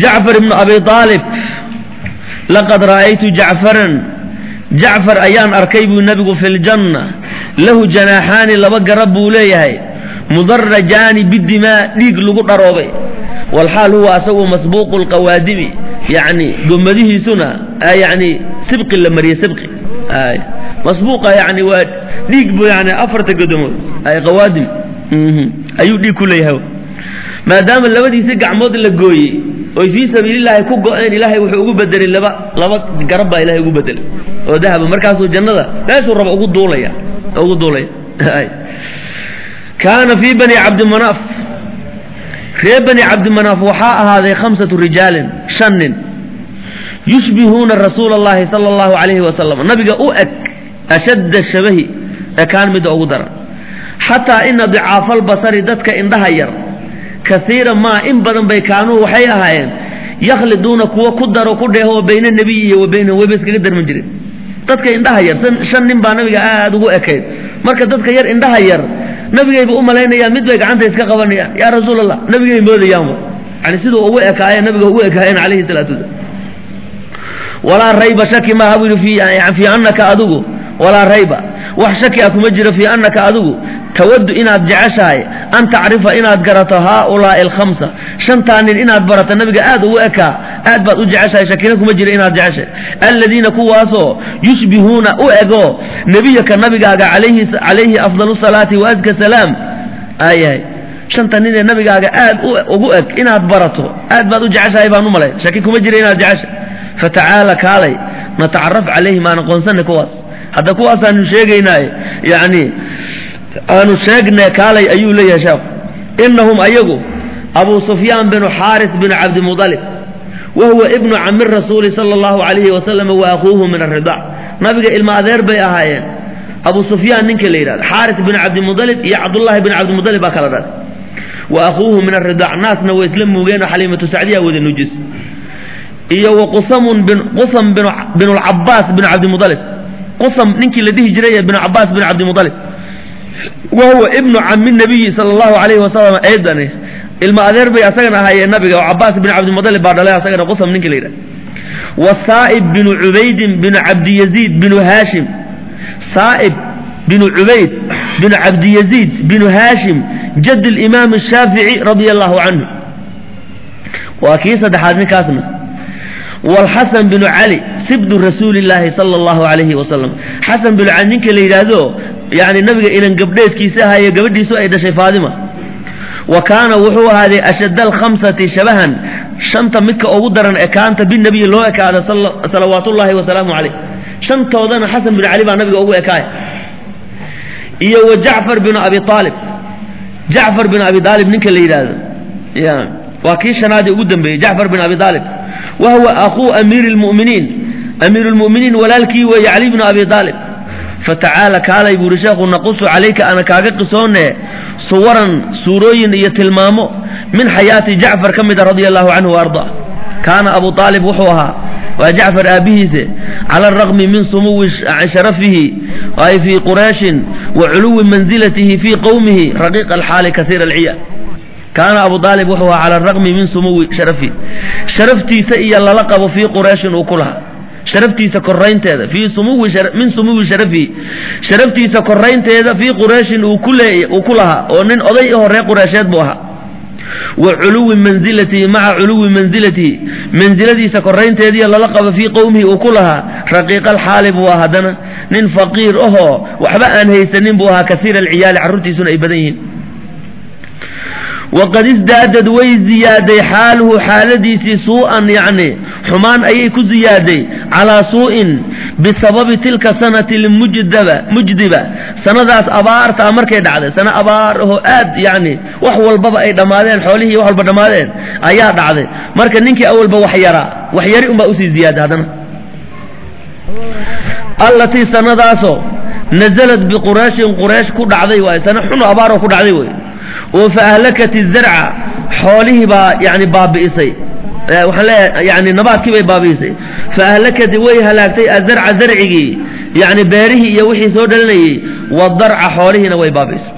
Jacfar ibnu Abi Aalib, laqad ra'aytu Jacfaran, Jacfar ayaan arkay buu nabigu, fi ljanna, lahu janaaxaani, laba garab buu leeyahay, mudarajaani bidimaa, dhiig lagu dharoobay, walxaal huwa asagu masbuuqu lqawaadimi, yacni gomadihiisuna yani sibqi la mariyey, sibqi masbuuqa, yani waa dhiig bu, yani afarta godomood ay qawaadim ayuu dhiig ku leeyahay. Maadaama labadiisi gacmood la gooyey oy fii sabiilillaahi ku go-een, Ilaahay wuxuu ugu bedelay laba garab baa Ilahay ugu bedelay oo dahaba. Markaasuu jannada meeshuu raba ugu duulaya, ugu duulaya. Kaana fii Bani Cabdimanaaf, reer Bani Cabdimanaaf waxaa ahaaday khamsatu rijaalin, shan nin, yushbihuuna rasuula allahi sala allahu calayhi wasalam, nabiga u eg, ashadda shabahi, ekaan midda ugu daran, xataa ina dicaafalbasari, dadka indhaha yar, kasiira maa, in badan bay, kaanuu waxay ahaayeen, yakhliduuna, kuwa ku daro ku dheeho, bayna nebiyi iyo wa baynahum, wayba iskaga darman jireen. Dadka indhaha yar, shan nin baa nabiga aada ugu ekayd. Marka dadka yar, indhaha yar, nabigayba u malaynayaan, mid bay gacanta iska qabanayaan, yaa rasuul Allah, nabigay moodayaanba, yani siduu ugu ekaayeen, nabiga ugu ekaayeen calayhi salaatu wasalaam. Walaa rayba, shaki maaha buu yidhi, fii annaka adigu, walaa rayba, wax shaki ah kuma jiro, fii annaka adigu, tawaddu, inaad jeceshahay, an tacrifa, inaad garato, haaulaa'i alkhamsa, shantaa nin inaad barato, nabiga aad ugu ekaa, aad baad u jeceshahay, shakina kuma jiro inaad jeceshahay, aladiina, kuwaasoo, yushbihuuna, u ego, nebiyaka, nabigaaga, calayhi afdalu salaati wa adka salaam aayahay. Shanta nin ee nabigaaga aad ugu eg inaad barato aad baad u jeceshahay baan u malay, shaki kuma jiro inaad jeceshahay. Fatacaala, kaalay, natacaraf calayhim, aan aqoonsanay kuwaas. Hadda kuwaasaanu sheegaynaaye, yacni aanu sheegne, kaalay ayuu leeyahay sheekhu. Inahum ayagu Abu Sufyaan binu Xaaris binu Cabdimudalib, wa huwa ibnu cami rasuuli sala allahu calayhi wasalam wa akhuuhu min aridac. Nabiga ilma adeer bay ahaayeen. Abu Sufyaan ninka la yidhahdo, Xaaris bin Cabdimudalib iyo Cabdullaahi bin Cabdimudalib baa kala dhalay, wa akhuuhu min aridac, naasna way isla muugeenoo Xaliimatu Sacdiya wada nujis, iyo wa Qusamun bin Qusam bin Lcabaas bin Cabdimudalib, Qusam ninkii la dhihi jiray bin Cabaas bin Cabdimudalib, wa huwa ibnu cami nabiyi sala allahu calayhi wasalam aydan, ilma adeer bay asagana ahaayeen nabiga oo Cabaas bin Cabdimudalib baa dhalay asagana Qusam ninka la yidhahdo, wa Saa'ib binu Cubaydin binu Cabdiyaziid binu Haashim, Saa'ib binu Cubayd binu Cabdiyaziid binu Haashim, jad alimaam ashaafici radia allahu canhu, waa kii saddexaad ninkaasna, waalxasan binu Cali, sibdu rasuuli illaahi sala allahu calayhi wasalam, Xasan binu Cali ninka la yidhaahdo, yani nabiga inan gabdheedkiisa ahaye, gabadhiisu ay dhashay Faadima. Wa kaana, wuxuu ahaaday, ashadda alkhamsati shabahan, shanta midka ugu daran ekaanta, binabiyi loo ekaada, salawaatullaahi wasalaamu calayh. Shantoodana Xasan binu Cali baa nabiga ugu ekaaya. Iyo wa Jacfar binu Abi Aalib, Jacfar bin Abi Aalib ninka la yidhaahdo, ya waa kii shanaadii ugu dambeeyey, Jacfar bin Abi Aalib, wa huwa akhuu amiiri lmu'miniin, amiiru lmu'miniin walaalkii weeye, Cali bnu Abi Aalib. Fatacaala, kaalay buu yidhi sheekhu, naqusu calayka, ana kaaga qisoone, suwaran, suurooyin iyo tilmaamo, min xayaati Jacfar ka mida, radia allahu canhu wa ardaa. Kaana Abu Aalib, wuxuu ahaa, waa Jacfar aabbihiise, cala araqmi min sumuwi sharafihi ay fii Qurayshin wa culuwi mansilatihi fii qowmihi, raqiiqa alxaali, kasiira alciyaal. Kaana Abu Aalib, wuxuu ahaa, cala araqmi min sumuwi sharafihi, sharaftiisa iyo lala qabo, fii Qurayshin uu ku lahaa sharaftiisa koraynteeda, fii sumuwi min sumuwi sharafihi, sharaftiisa koraynteeda, fii Qurayshin uu ku leey uu ku lahaa, oo nin oday ahoo reer Qureysheed buu ahaa, wa culuwi mansilatihi, maca culuwi mansilatihi, mansiladiisa koraynteediiyo lala qabo, fii qowmihi uu ku lahaa, raqiiqalxaali buu ahaa, haddana nin faqiir ahoo waxba aan haysanin buu ahaa, kasiira alciyaali, carruurtiisuna ay badan yihiin. Waqad isdaadad, way ziyaaday, xaaluhu, xaaladiisii, suu'an, yacni xumaan ayay ku ziyaaday, calaa suu'in, bisababi tilka sanati lmujdaba mujdiba, sanadaas abaarta ah markay dhacday, sano abaar ahoo aad yacni wax walbaba ay dhammaadeen, xoolihii wax walba dhammaadeen ayaa dhacday. Marka ninkii awalba wax yaraa, wax yari unbaa usii ziyaaday haddana, allatii, sanadaasoo, nazalad biqurayshin, Quraysh ku dhacday, waay sano xun abaaroo ku dhacday wey, oo fa ahlakat izarca, xoolihii baa yani baabi'isay, waxaan leeyahay yani nabaadkii bay baabi'isay. Fa ahlakat, way halaagtay, azarca, zarcigii, yani beerihii iyo wixii soo dhalinayey, wadarca, xoolihiina way baabi'isay.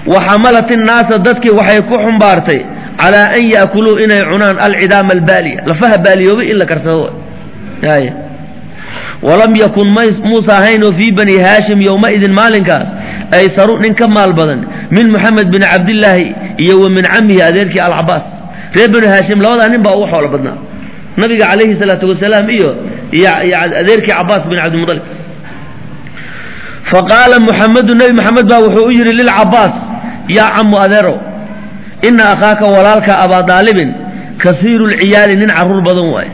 Wa xamalat innaasa, dadkii waxay ku xumbaartay, Calaa an yaakuluu inay cunaan alcidaama albaaliya, lafaha baaliyoobay in la karsado. Ay walam yakun muusa ahaynoo fii bani Haashim yowmaidin maalinkaas aysaru nin ka maal badan min Moxamed bin Cabdillaahi iyo wa min camihi adeerkii Alcabaas. Reer Bani Haashim labadaa nin baa ugu xoolo badnaa, nabiga calayhi salaatu wasalaam iyo adeerkii Cabaas bin Cabdimudalib. Faqaala Muxamedu, Nebi Maxamed baa wuxuu u yidhi lilcabaas: yaa camu, adeerow, ina akhaaka, walaalka Abaa Daalibin, kasiiru lciyaali, nin caruur badan waaye.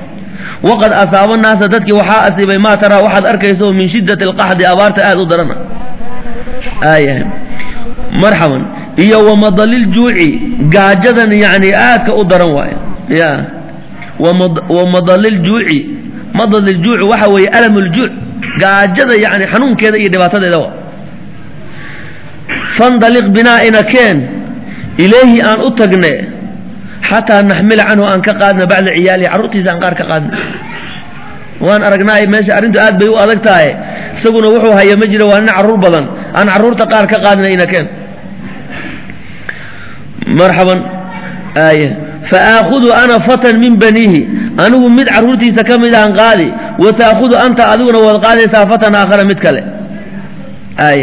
Waqad asaaba naasa, dadkii waxaa asiibay, maa taraa, waxaad arkayso, min shiddati alqaxdi, abaarta aad u darana aayahay, marxaban, iyo wamadaliljuuci, gaajadan yani aadka u daran waaye. Ya wamadaliljuuci, madaliljuuci waxa weeye alamuljuuc, gaajada yani xanuunkeeda iyo dhibaatadeeda wa. Fandaliq binaa, ina keen, ilayhi, aan u tagne, xataa naxmila canhu, aan ka qaadna, bacda ciyaalihi, carruurtiisa aan qaar ka qaadna. Waan aragnaa meesha arrintu aad bay u adag tahay, isaguna wuxuu haya ma jiro, waa nin carruur badan, aan carruurta qaar ka qaadna, ina keen. Marxaban. Ay fa aakhudu ana fatan min baniihi, anigu mid carruurtiisa ka mid aan qaadi, wa taakhudu anta, adiguna waad qaadaysaa, fatan aakhara, mid kale. Ay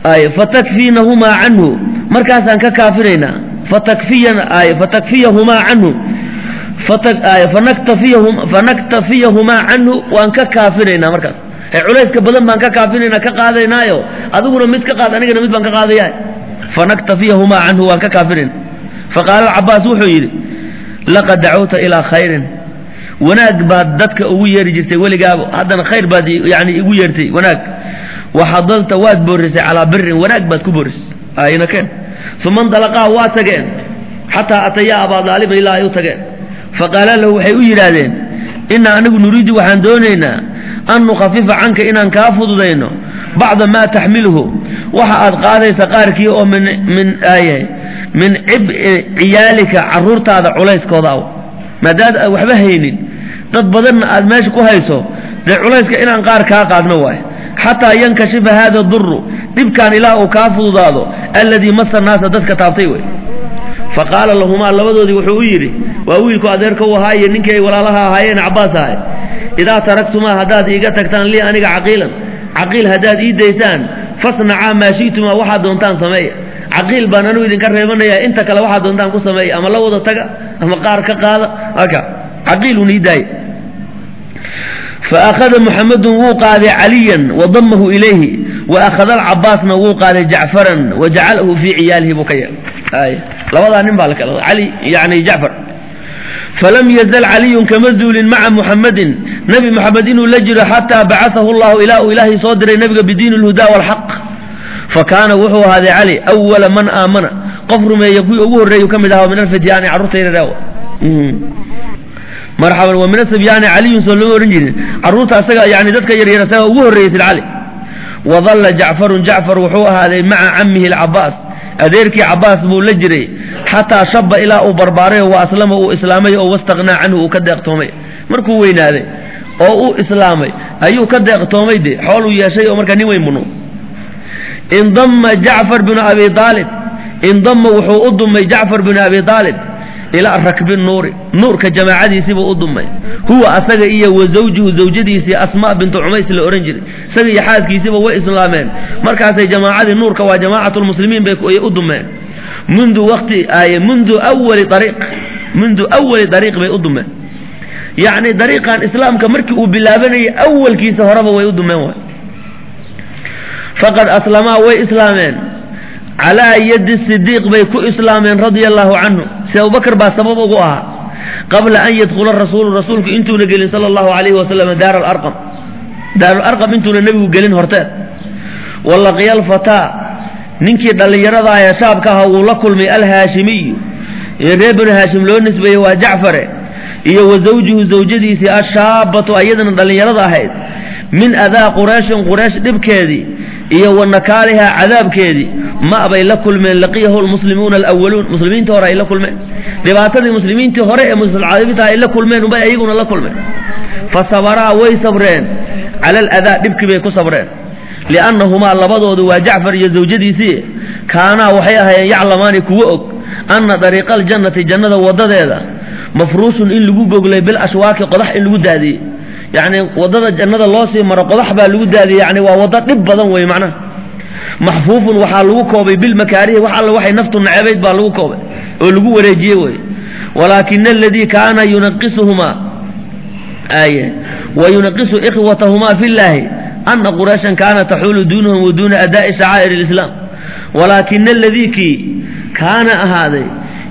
ay fatakfiinahumaa canhu, markaasaan ka kaafinaynaa. Fatakfiyan ay fatakfiyahumaa canhu, fanaktafiyahumaa canhu, waan ka kaafinaynaa markaas culayska badan baan ka kaafinaynaa, ka qaadaynaayo. Adiguna mid ka qaad, anigana mid baan ka qaadaya. Fanaktafiyahumaa canhu, waan ka kaafinayna. Faqaala Alcabaas wuxuu yidhi: laqad dacawta ilaa khayrin, wanaag baad dadka ugu yeeri jirtay weligaaba, haddana khayr baad yani igu yeertay, wanaag. Waxadalta, waad boorisay, calaa birin, wanaag baad ku boorisay, ayna keen. Uma indalaqaa, waa tageen, xataa atayaa Abaa Daalibin, ilaa ay u tageen. Faqaala lahu, waxay u yidhaahdeen: inaa anigu nuriidu, waxaan doonaynaa, an nukhafifa canka, inaan kaa fududayno, bacda maa taxmiluhu, waxa aad qaadaysa qaarkii oo min ay min cib'i ciyaalika, caruurtaada culayskooda aw. Maadaad aad waxba haynin, dad badanna aad meesha ku hayso, dee culayska inaan qaar kaa qaadno waayo, xataa yankashifa haada duru, dhibkaan ilaa uu kaa fududaado, alladii masa naasa, dadka taabtay wey. Faqaala lahumaa, labadoodii wuxuu u yidhi, waa wiilku adeerka u ahaa iyo ninkii ay walaalaha ahaayeen Cabaas ahay: idaa taraktumaa, haddaad iiga tagtaan, lii aniga caqiilan, caqiil haddaad ii daysaan, fasnacaa maa shi'tumaa, waxaad doontaan sameeya. Caqiil baan anigu idinka reebanayaa, inta kale waxaad doontaan ku sameeya, ama la wada taga ama qaar ka qaada, aka caqiil un ii daaya. Faakhada Muxamedun, wuu qaaday, Caliyan wa damahu ilayhi, wa akhada Alcabaasna, wuu qaaday, Jacfaran wa jacalahu fii ciyaalihi buu ka yeelay. Labadaa nin baa la kala, Cali yani Jacfar. Falam yazal Caliyun, kama zuulin, maca Muxamedin, Nebi Moxamed inuu la jiro, xataa bacasahu llahu, ilaa uu Ilaahay soo diray nebiga, bidiin lhudaa walxaq. Fa kaana, wuxuu ahaaday Cali, awala man aamana, qof rumeeya kuwii ugu horreeyu ka mid ahaa, min alfityaani, carruurta yaryar. Marxaban. Wa min asibyaani Caliyun, soo lama ohan jirin? Carruurta asaga yani dadka yaryar asaga ugu horreeyey sid Cali. Wadalla Jacfarun, Jacfar wuxuu ahaaday, maca camihi Alcabaas, adeerkii Cabaas buu la jiray, xataa shaba, ilaa uu barbaaray, wa aslama, uu islaamay, oo wastaqnaa canhu, uu ka deeqtoomay. Markuu weynaaday oo uu islaamay ayuu ka deeqtoomay, de xooluu yeeshay oo markaa nin weyn bunu. Indama Jacfar binu Abi Aalib, indama, wuxuu u dumay Jacfar binu Abi Aalib ilaa rakbi nuuri, nuurka jamaacadiisiibuu u dumay, huwa asaga iyo wa zawjuhu, zawjadiisii Asmaa bintu Cumays la ohan jiray. Isaga iyo xaaskiisiiba way islaameen, markaasay jamaacadii nuurka, waa jamaacatu lmuslimiin, bay u dumeen mundu waqti ay mundu awali ariiq, mundu awali dariiq bay u dumeen. Yacni dariiqan islaamka markii uu bilaabanayay awalkiisa horeba way u dumeen waay. Faqad aslamaa, way islaameen, calaa yadi Sidiiq bay ku islaameen, radia allahu canhu. Si Abubakar baa sabab ugu ahaa, qabla an yadkhula rasuulu, rasuulku intuuna gelin, sala allahu alayhi wasalam, daar alarqam, daarularqam intuuna nebigu gelin horteed. Walaqiya alfataa, ninkii dhallinyarada ee shaabka ahaa wuu la kulmay, alhaashimiyu, ee reer Banu Haashim loo nisbeeyey, waa Jacfare, iyo wa zawjuhu, zawjadiisii, ashaabatu, ayadana dhallinyarada ahayd. Min adaa Qurayshin, Quraysh dhibkeedii iyo wa nakaalihaa, cadaabkeedii, ma bay la kulmeen laqiyahu lmuslimuuna alawaluun, muslimiintii hore ay la kulmeen. Dhibaatadii muslimiintii hore ee mustadcafiinta ay la kulmeen unbay ayaguna la kulmeen. Fa sabaraa, way sabreen, cala aladaa, dhibkii bay ku sabreen. Liannahumaa labadoodu waa Jacfar iyo zawjadiisii, kaanaa waxay ahaayeen yaclamaani kuwa og anna dariiqa aljannati, jannada wadadeeda, mafruushun in lagu goglay bilashwaaki, qodax in lagu daadiyey. Yacni waddada jannada loo sii maro qodax baa lagu daadiyey, yani waa waddo dhib badan wey macnaha. Maxfuufun waxaa lagu koobay bilmakaarihi, wax alla waxay naftu nacebayd baa lagu koobay oo lagu wareejiyey wey. Walaakina aladii kaana yunaqisuhumaa ay wa yunaqisu ikhwatahumaa fi llaahi ana qurayshan kaana taxuulu duunahum wa duuna adaa'i shacaa'ir alislaam. Walaakina aladii kii kaana ahaaday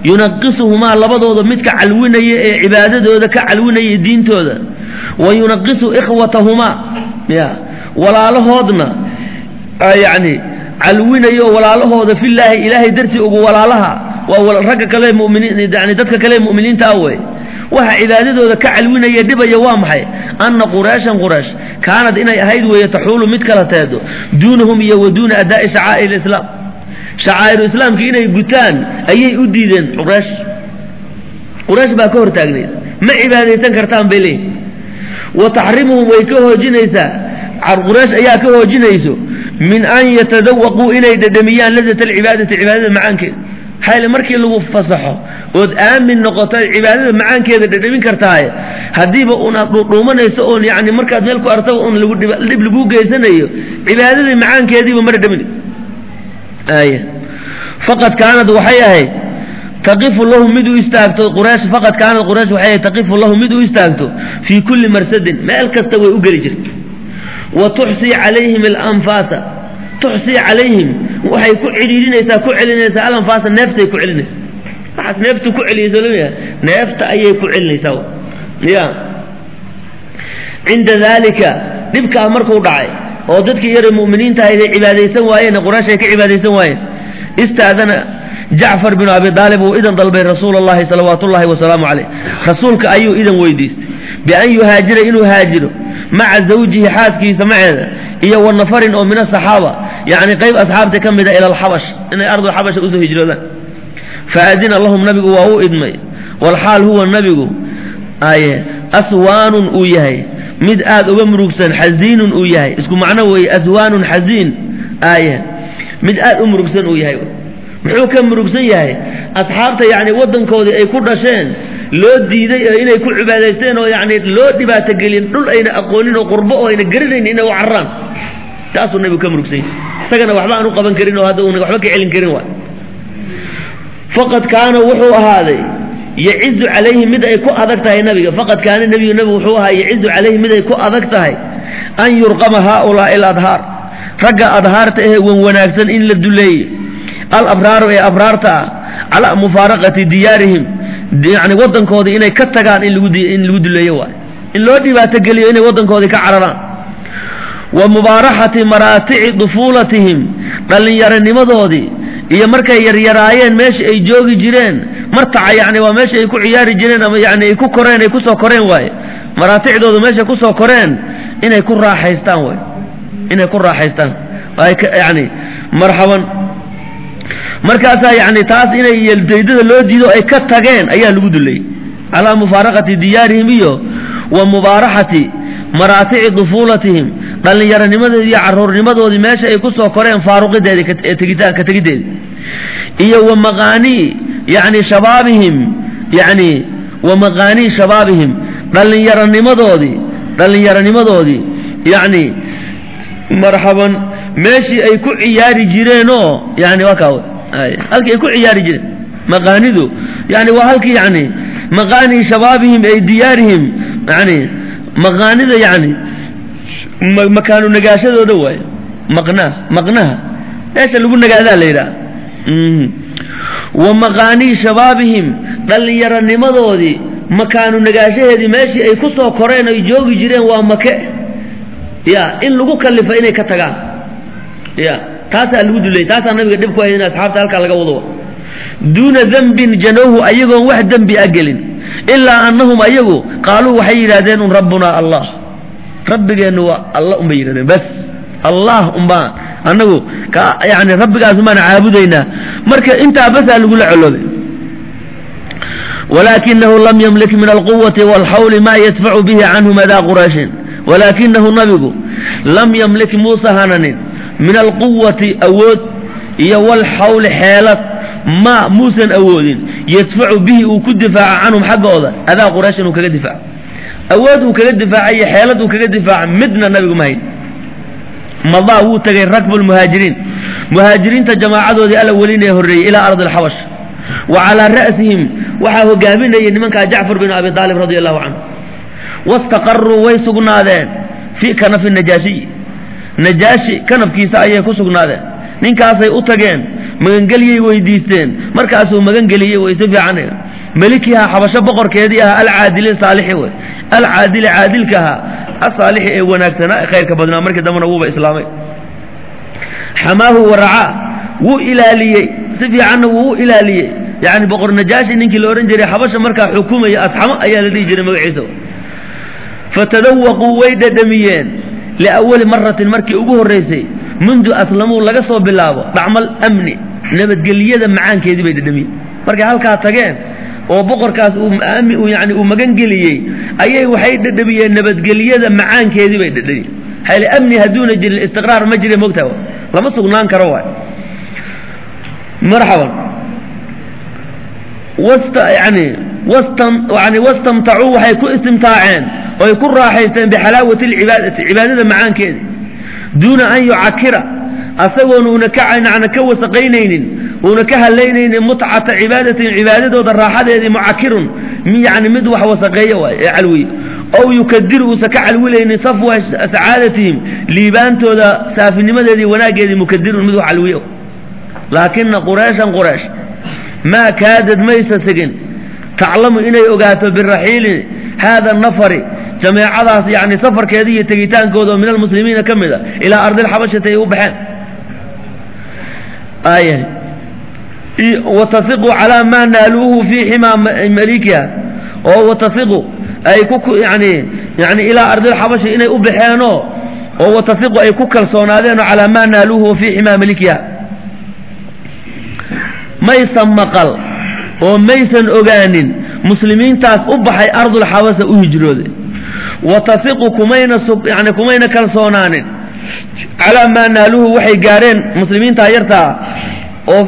yunaqisuhumaa labadooda midka calwinaya ee cibaadadooda ka calwinaya diintooda, wa yunaqisu ikhwatahumaa, ya walaalahoodna yani calwinayo walaalahooda filaahi, ilaahay dartii ugu walaalaha, waa ragga kale muminiin, yani dadka kale mu'miniinta ah wey. Waxa cibaadadooda ka calwinaya dhibaya waa maxay? Anna qurayshan, quraysh, kaanad inay ahayd weeye taxuulu mid kala teedo duunahum iyo wa duuna adaa'i shacaa'ir islaam, shacaa'iru islaamka inay gutaan ayay u diideen quraysh. Quraysh baa ka hortaagnayd, ma cibaadaysan kartaan bay leeyihin. Wa taxrimuhum way ka hoojinaysaa, quraysh ayaa ka hoojinayso, min an yatadawaquu inay dhedhamiyaan ladata alcibaadati, cibaadada macaankeeda. Maxaa markii lagu fasaxo ood aamin noqoto cibaadada macaankeeda dhedhamin kartaaye, haddiiba unaad dhuudhuumanayso oon yani markaad meel ku artaba un lagu dhib laguu geysanayo, cibaadadii macaankeediiba ma dhedhamin. Faqad kaanad waxay ahayd taqifu lahum mid u istaagto quraysh, faqad kaanad quraysh waxay ahayd taqifu lahum mid u istaagto fii kulli marsadin, meel kasta way u geli jirtay. Wa tuxsii calayhim alanfaasa, tuxsii calayhim waxay ku cidhiidhinaysaa, ku celinaysaa, alanfaasa neeftay ku celinaysaa. Waxaas neeftu ku celiyayso lamiya, neefta ayay ku celinaysaa. Ya cinda daalika dhibkaa markuu dhacay oo dadkii yare mu'miniinta ahayd ay cibaadaysan waayeen, quraysh ay ka cibaadaysan waayeen, istaadana Jacfar binu Abi Daalib uu idan dalbay rasuul allahi salawaatu ullahi wasalaamu caleyh. Rasuulka ayuu idan weydiistay bian yuhaajira, inuu haajiro, maca zawjihi, xaaskiisa maceeda, iyo wa nafarin oo min asaxaaba, yacni qayb asxaabta ka mida, ila alxabash, inay ardu xabasha usoo hijroodaan. Faadina lahum, nabigu waa u idmay. Walxaal huwa nabigu aye aswaanun uu yahay mid aad uga murugsan, xasiinun uu yahay, isku macno weeye aswaanun xasiin, aye mid aad u murugsan uu yahay. Muxuu ka murugsan yahay? Asxaabta yacni waddankoodii ay ku dhasheen loo diiday ee inay ku cibaadaysteen oo yacni loo dhibaatogelin, dhul ayna aqoonin oo qurbo oo ayna garanayn inay u cararaan, taasuu nabigu ka murugsan yahay. Isagana waxba aan u qaban karin oo hadda uuna waxba ka celin karin waay. Faqad kaana wuxuu ahaaday yacizu calayhi mid ay ku adag tahay nabiga, faqad kaana nebiyu, nabigu wuxuu ahaa yacizu calayhi mid ay ku adag tahay an yurqama haaulaai aladhaar, ragga adhaarta ahee wan wanaagsan in la duleeyo, alabraaru ee abraarta ah, calaa mufaaraqati diyaarihim, yani waddankoodii inay ka tagaan in lagu duleeyo waay, in loo dhibaato geliyo inay waddankoodii ka cararaan. Wa mubaaraxati maraatici dufuulatihim, dhallinyaronimadoodii iyo markay yaryaraayeen meesha ay joogi jireen, martaca yani waa meesha ay ku ciyaari jireen ama yani ay ku koreen, ay kusoo koreen waaye, maraaticdoodu meeshay kusoo koreen inay ku raaxaystaan waay, inay ku raaxaystaan yani marxaban. Markaasaa yani taas inay yeeldaydada loo diido ay ka tageen ayaa lagu dulayay, calaa mufaaraqati diyaarihim iyo wa mubaaraxati maraatici dufuulatihim, dhallinyaronimadoodii iyo caruurnimadoodii meesha ay ku soo koreen faaruqideedi tegitaan ka tegiddeedi, iyo wa maqaanii yani shabaabihim, yani wa maqaanii shabaabihim, dhallinyaronimadoodii, dhallinyaronimadoodii yani marxaban meeshii ay ku ciyaari jireenoo yani waa kaa halkii ay ku ciyaari jireen. Maqaanidu yani waa halkii yani maqaanii shabaabihim ay diyaarihim, yani maqaanida yani makaanu nagaashadooda waayo, maqnaa maqnaha meesha lagu nagaadaa la yidhaha. Wa maqaanii shabaabihim, dhallinyaronimadoodii makaanu nagaashaheedii meeshii ay ku soo koreen ay joogi jireen waa make, ya in lagu kalifa inay ka tagaan, ya taasaa lagu dulayay, taasaa nabiga dhib ku hayd in asxaabta halkaa laga wado, duuna dembin janowhu, ayagoon wax dembi a gelin, ilaa annahum ayagu qaaluu waxay yidhaahdeen un rabbunaa allah, rabbigeennu waa alla un bay yidhahdeen, bas allah unbaan annagu ka yani rabbigaas unbaan caabudaynaa. Marka intaa basaa lagula coloobay. Walaakinahu lam yamlik min alquwati walxawli maa yadfacu bihi canhum adaa qurayshin, walaakinahu nabigu lam yamlik muusa hananin Min alquwati awood iyo walxawli xeelad ma muusan awoodin, yadfacu bihi uu ku difaaco, canhum xaggooda, adaa Quraysh inuu kaga difaaco, awood uu kaga difaaca iyo xeelad uu kaga difaaca midna nabigu ma hayn. Madaa wuu tegay rakbu lmuhaajiriin, muhaajiriinta jamaacadoodii alaweliin ee horreeyey, ilaa ardi alxabash, wa calaa ra'sihim waxaa hogaaminayay nimankaa Jacfar bin Abi Aalib radia allahu canhu. Wastaqaruu way sugnaadeen fii kanafi Najaashiyi, Najaashi kanafkiisa ayay ku sugnaadeen. Ninkaasay u tageen, magangelyay weydiisteen, markaasuu magangeliyey way si fiican melikiha xabasho boqorkeedii ahaa, alcaadili saalixi wey, alcaadili caadilka ahaa, asaalixi ee wanaagsanaa ee khayrka badnaa. Markii dambena wuuba islaamay. Xamaahu waracaa, wuu ilaaliyey, si fiicanna wuu u ilaaliyey. Yani boqor Najaashi ninkii la odhan jiray xabasha markaa xukumaya, Asxamo ayaa la dhihi jiray magaciisa. Fatadawaquu way dhadhamiyeen liawali maratin markii ugu horraysay mundu aslamuu laga soo bilaabo dhacmal amni, nabadgelyada macaankeedii bay dhadhamiyeen. Markay halkaa tageen oo boqorkaas uu yani uu magangeliyey ayay waxay dhadhamiyeen nabadgelyada macaankeedii bay dhadhamiyeen. Maxaa yeel amni hadduuna jirin istiqraar ma jire, mogtaa lama sugnaan karo waay. Marxaban. Wasta yani wastam yani wastamtacuu waxay ku istimtaaceen oy ku raaxaysteen bixalaawati alcibaadati, cibaadada macaankeedi, duuna an yucakira asagoon uuna ka yani ka wasaqaynaynin, uuna ka halaynaynin mutcata cibaadatin, cibaadadooda raaxadeedii, mucakirun yani mid wax wasaqeeya waay ee calwiye, ow yukadiru uusa ka calwilaynin safwa sacaadatihim, liibaantooda saafinimadeedii wanaaggeedii, mukadirun mid wax calwiye. Laakina Qurayshan, Quraysh maa kaadad maysa sigin taclamu inay ogaato biraxiili haada nafari, jameecadaas yani safarkeeda iyo tegitaankooda oo min almuslimiina ka mid a ilaa ardilxabashati ay u baxeen ay watasiqu calaa maa naaluuhu fii ximaa malikiha oo watasiqu ay ku yani ilaa ardilxabashi inay u baxeenoo oo watasiqu ay ku kalsoonaadeenoo calaa maa naaluuhu fii ximaa malikiha. Maysan maqal oo maysan ogaanin muslimiintaas u baxay ardulxabasa u hijrooday. Watasiqu kumayna yani kumayna kalsoonaanin calaa maa naaluhu waxay gaareen muslimiintaa yartaa oo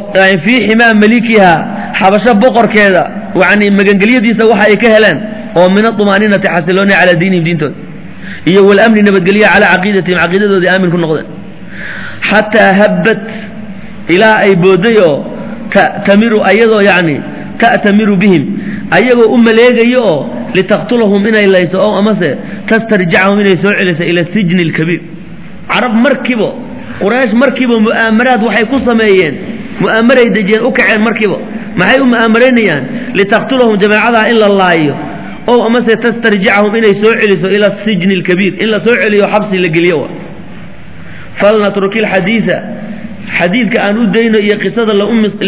fii ximaa malikiha, xabasho boqorkeeda yani magangelyadiisa waxa ay ka heleen oo min aطumaaninati xasilooni calaa diinihim diintooda iyo walamni nabadgelya calaa caqiidatihim caqiidadoodii aamin ku noqdeen. Xataa habbat ilaa ay booday oo ta'tamiru ayadoo yani ta'tamiru bihim ayagoo u maleegayo oo litaqtulahum inay layso oo amase tastarjacahum inay soo celiso ila sijni alkabiir. Carab markiiba, Quraysh markiiba mu'aamaraad waxay ku sameeyeen, mu'aamaray dejiyeen, u kaceen markiiba. Maxay u mu'aamaraynayaan? Litaqtulahum jameecadaa in la laayo oo amase tastarjicahum inay soo celiso ila sijni alkabiir, in la soo celiyo xabsi la geliyo. Wa falnatruki alxadiida, xadiidka aan u dayno iyo qisada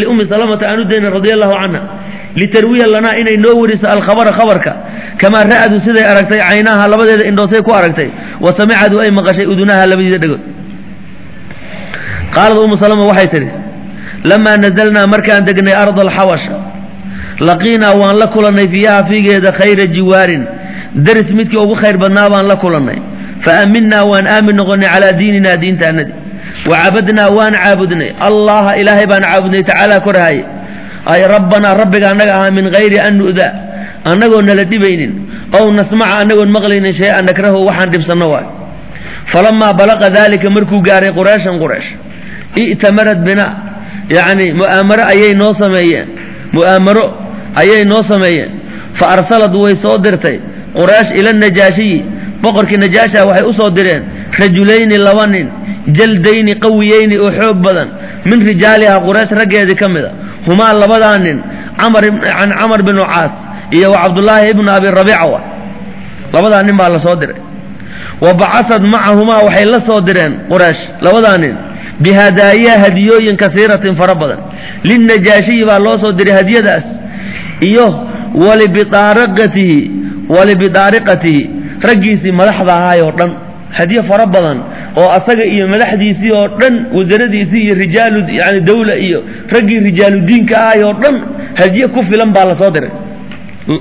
liUmmi Salamata aan u dayno radia allahu canha, litarwiya lanaa inay noo weriso alkhabara khabarka, kamaa ra'adu siday aragtay caynaha labadeeda indhoosay ku aragtay, wa samicadu ay maqashay udunaha labadiida dhegood. Qaalad Umu Salama waxay tidhi: lamaa nazalnaa markaan degnay arda alxawasha, laqiinaa waan la kulannay fiiha fiigeeda khayra jiwaarin, deris midkii ugu khayr badnaa baan la kulannay. Fa aaminaa waan aamin noqonnay calaa diininaa diintaanadi, wa cabadnaa waan caabudnay Allaha Ilaahay baan caabudnay, tacaala korahaye, ay rabbanaa rabbiga annaga ahaa, min hayri an nu'daa annagoo nala dhibaynin, ow nasmaca annagoon maqlaynin shay-an nakrahu waxaan dhibsanno waay. Falamaa balaqa daalika markuu gaaray Qurayshan Quraysh, i'tamarad bina yacni mu'aamaro ayay noo sameeyeen, mu'aamaro ayay noo sameeyeen. Fa arsalad way soo dirtay Quraysh ila Najaashiyi, boqorkii Najaasha waxay u soo direen rajulayni laba nin, jaldayni qawiyeyni oo xoog badan, min rijaaliha Quraysh raggeedii ka mid a. Humaa labadaa nin Camar can Camar binu Caas iyo wa Cabdullaahi ibnu Abi Rabiica wa labadaa nin baa la soo diray. Wa bacasad macahumaa waxay la soo direen Quraysh labadaa nin bihadaayaa hadiyooyin kasiiratin fara badan lilnajaashiyi baa loo soo diray hadiyadaas iyo walibidaariqatihi walibidaariqatihi raggiisii madaxda ahaay oo dhan, hadiyo fara badan oo asaga iyo madaxdiisii oo dhan, wasaradiisii iyo rijaalu yani dawla iyo raggii rijaaludiinka ahaay oo dhan hadiye ku filan baa la soo diray,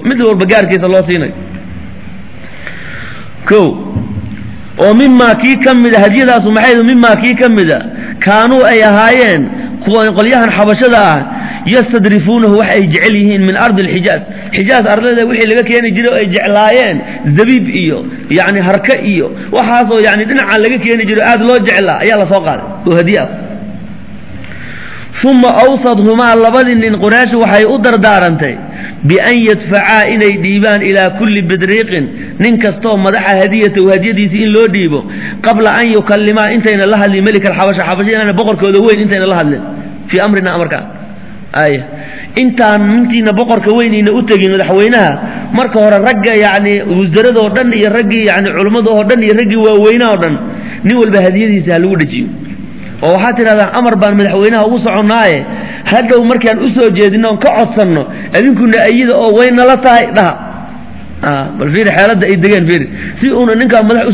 mid walba gaarkiisa loo siinayo. Ko oo mimaa kii ka mida hadiyadaasu maxay mimaa kii ka mida Kaanuu ay ahaayeen kuwa qolyahan xabashada ah yastadrifuunahu wax ay jecel yihiin min ardi alxijaaz, xijaaz ardada wixii laga keeni jiray oo ay jeclaayeen, zabiib iyo yani harka iyo waxaasoo yani dhinacan laga keeni jiray aad loo jeclaa ayaa lasoo qaaday oo hadiye ah. Uma awsadhumaa, labadii nin Quraysh waxay u dardaarantay bian yadfacaa, inay dhiibaan, ilaa kulli bidriiqin, nin kastoo madaxa, hadiyatahu, hadiyadiisii in loo dhiibo, qabla an yukallimaa, intayna la hadlin, melika alxabasha, xabasha inaana boqorkooda weyn intayna la hadlin, fii amrina, amarkaan ay intaan mintiina boqorka weyn ina u tegin madaxweynaha. Marka hore ragga yacni wasaaradoo dhan iyo raggii yani culimmada oo dhan iyo raggii waaweynaha oo dhan, nin walba hadiyadiisa ha lagu dhejiyo, oo waxaad tidhahdaa amar baan madaxweynaha ugu soconnaaye, hadhow markaan u soo jeedino oon ka codsanno adinkuna ayida oo waynala tahay dhaha. Bal fiiri xeeladda ay degeen, fiiri si uuna ninkaa madax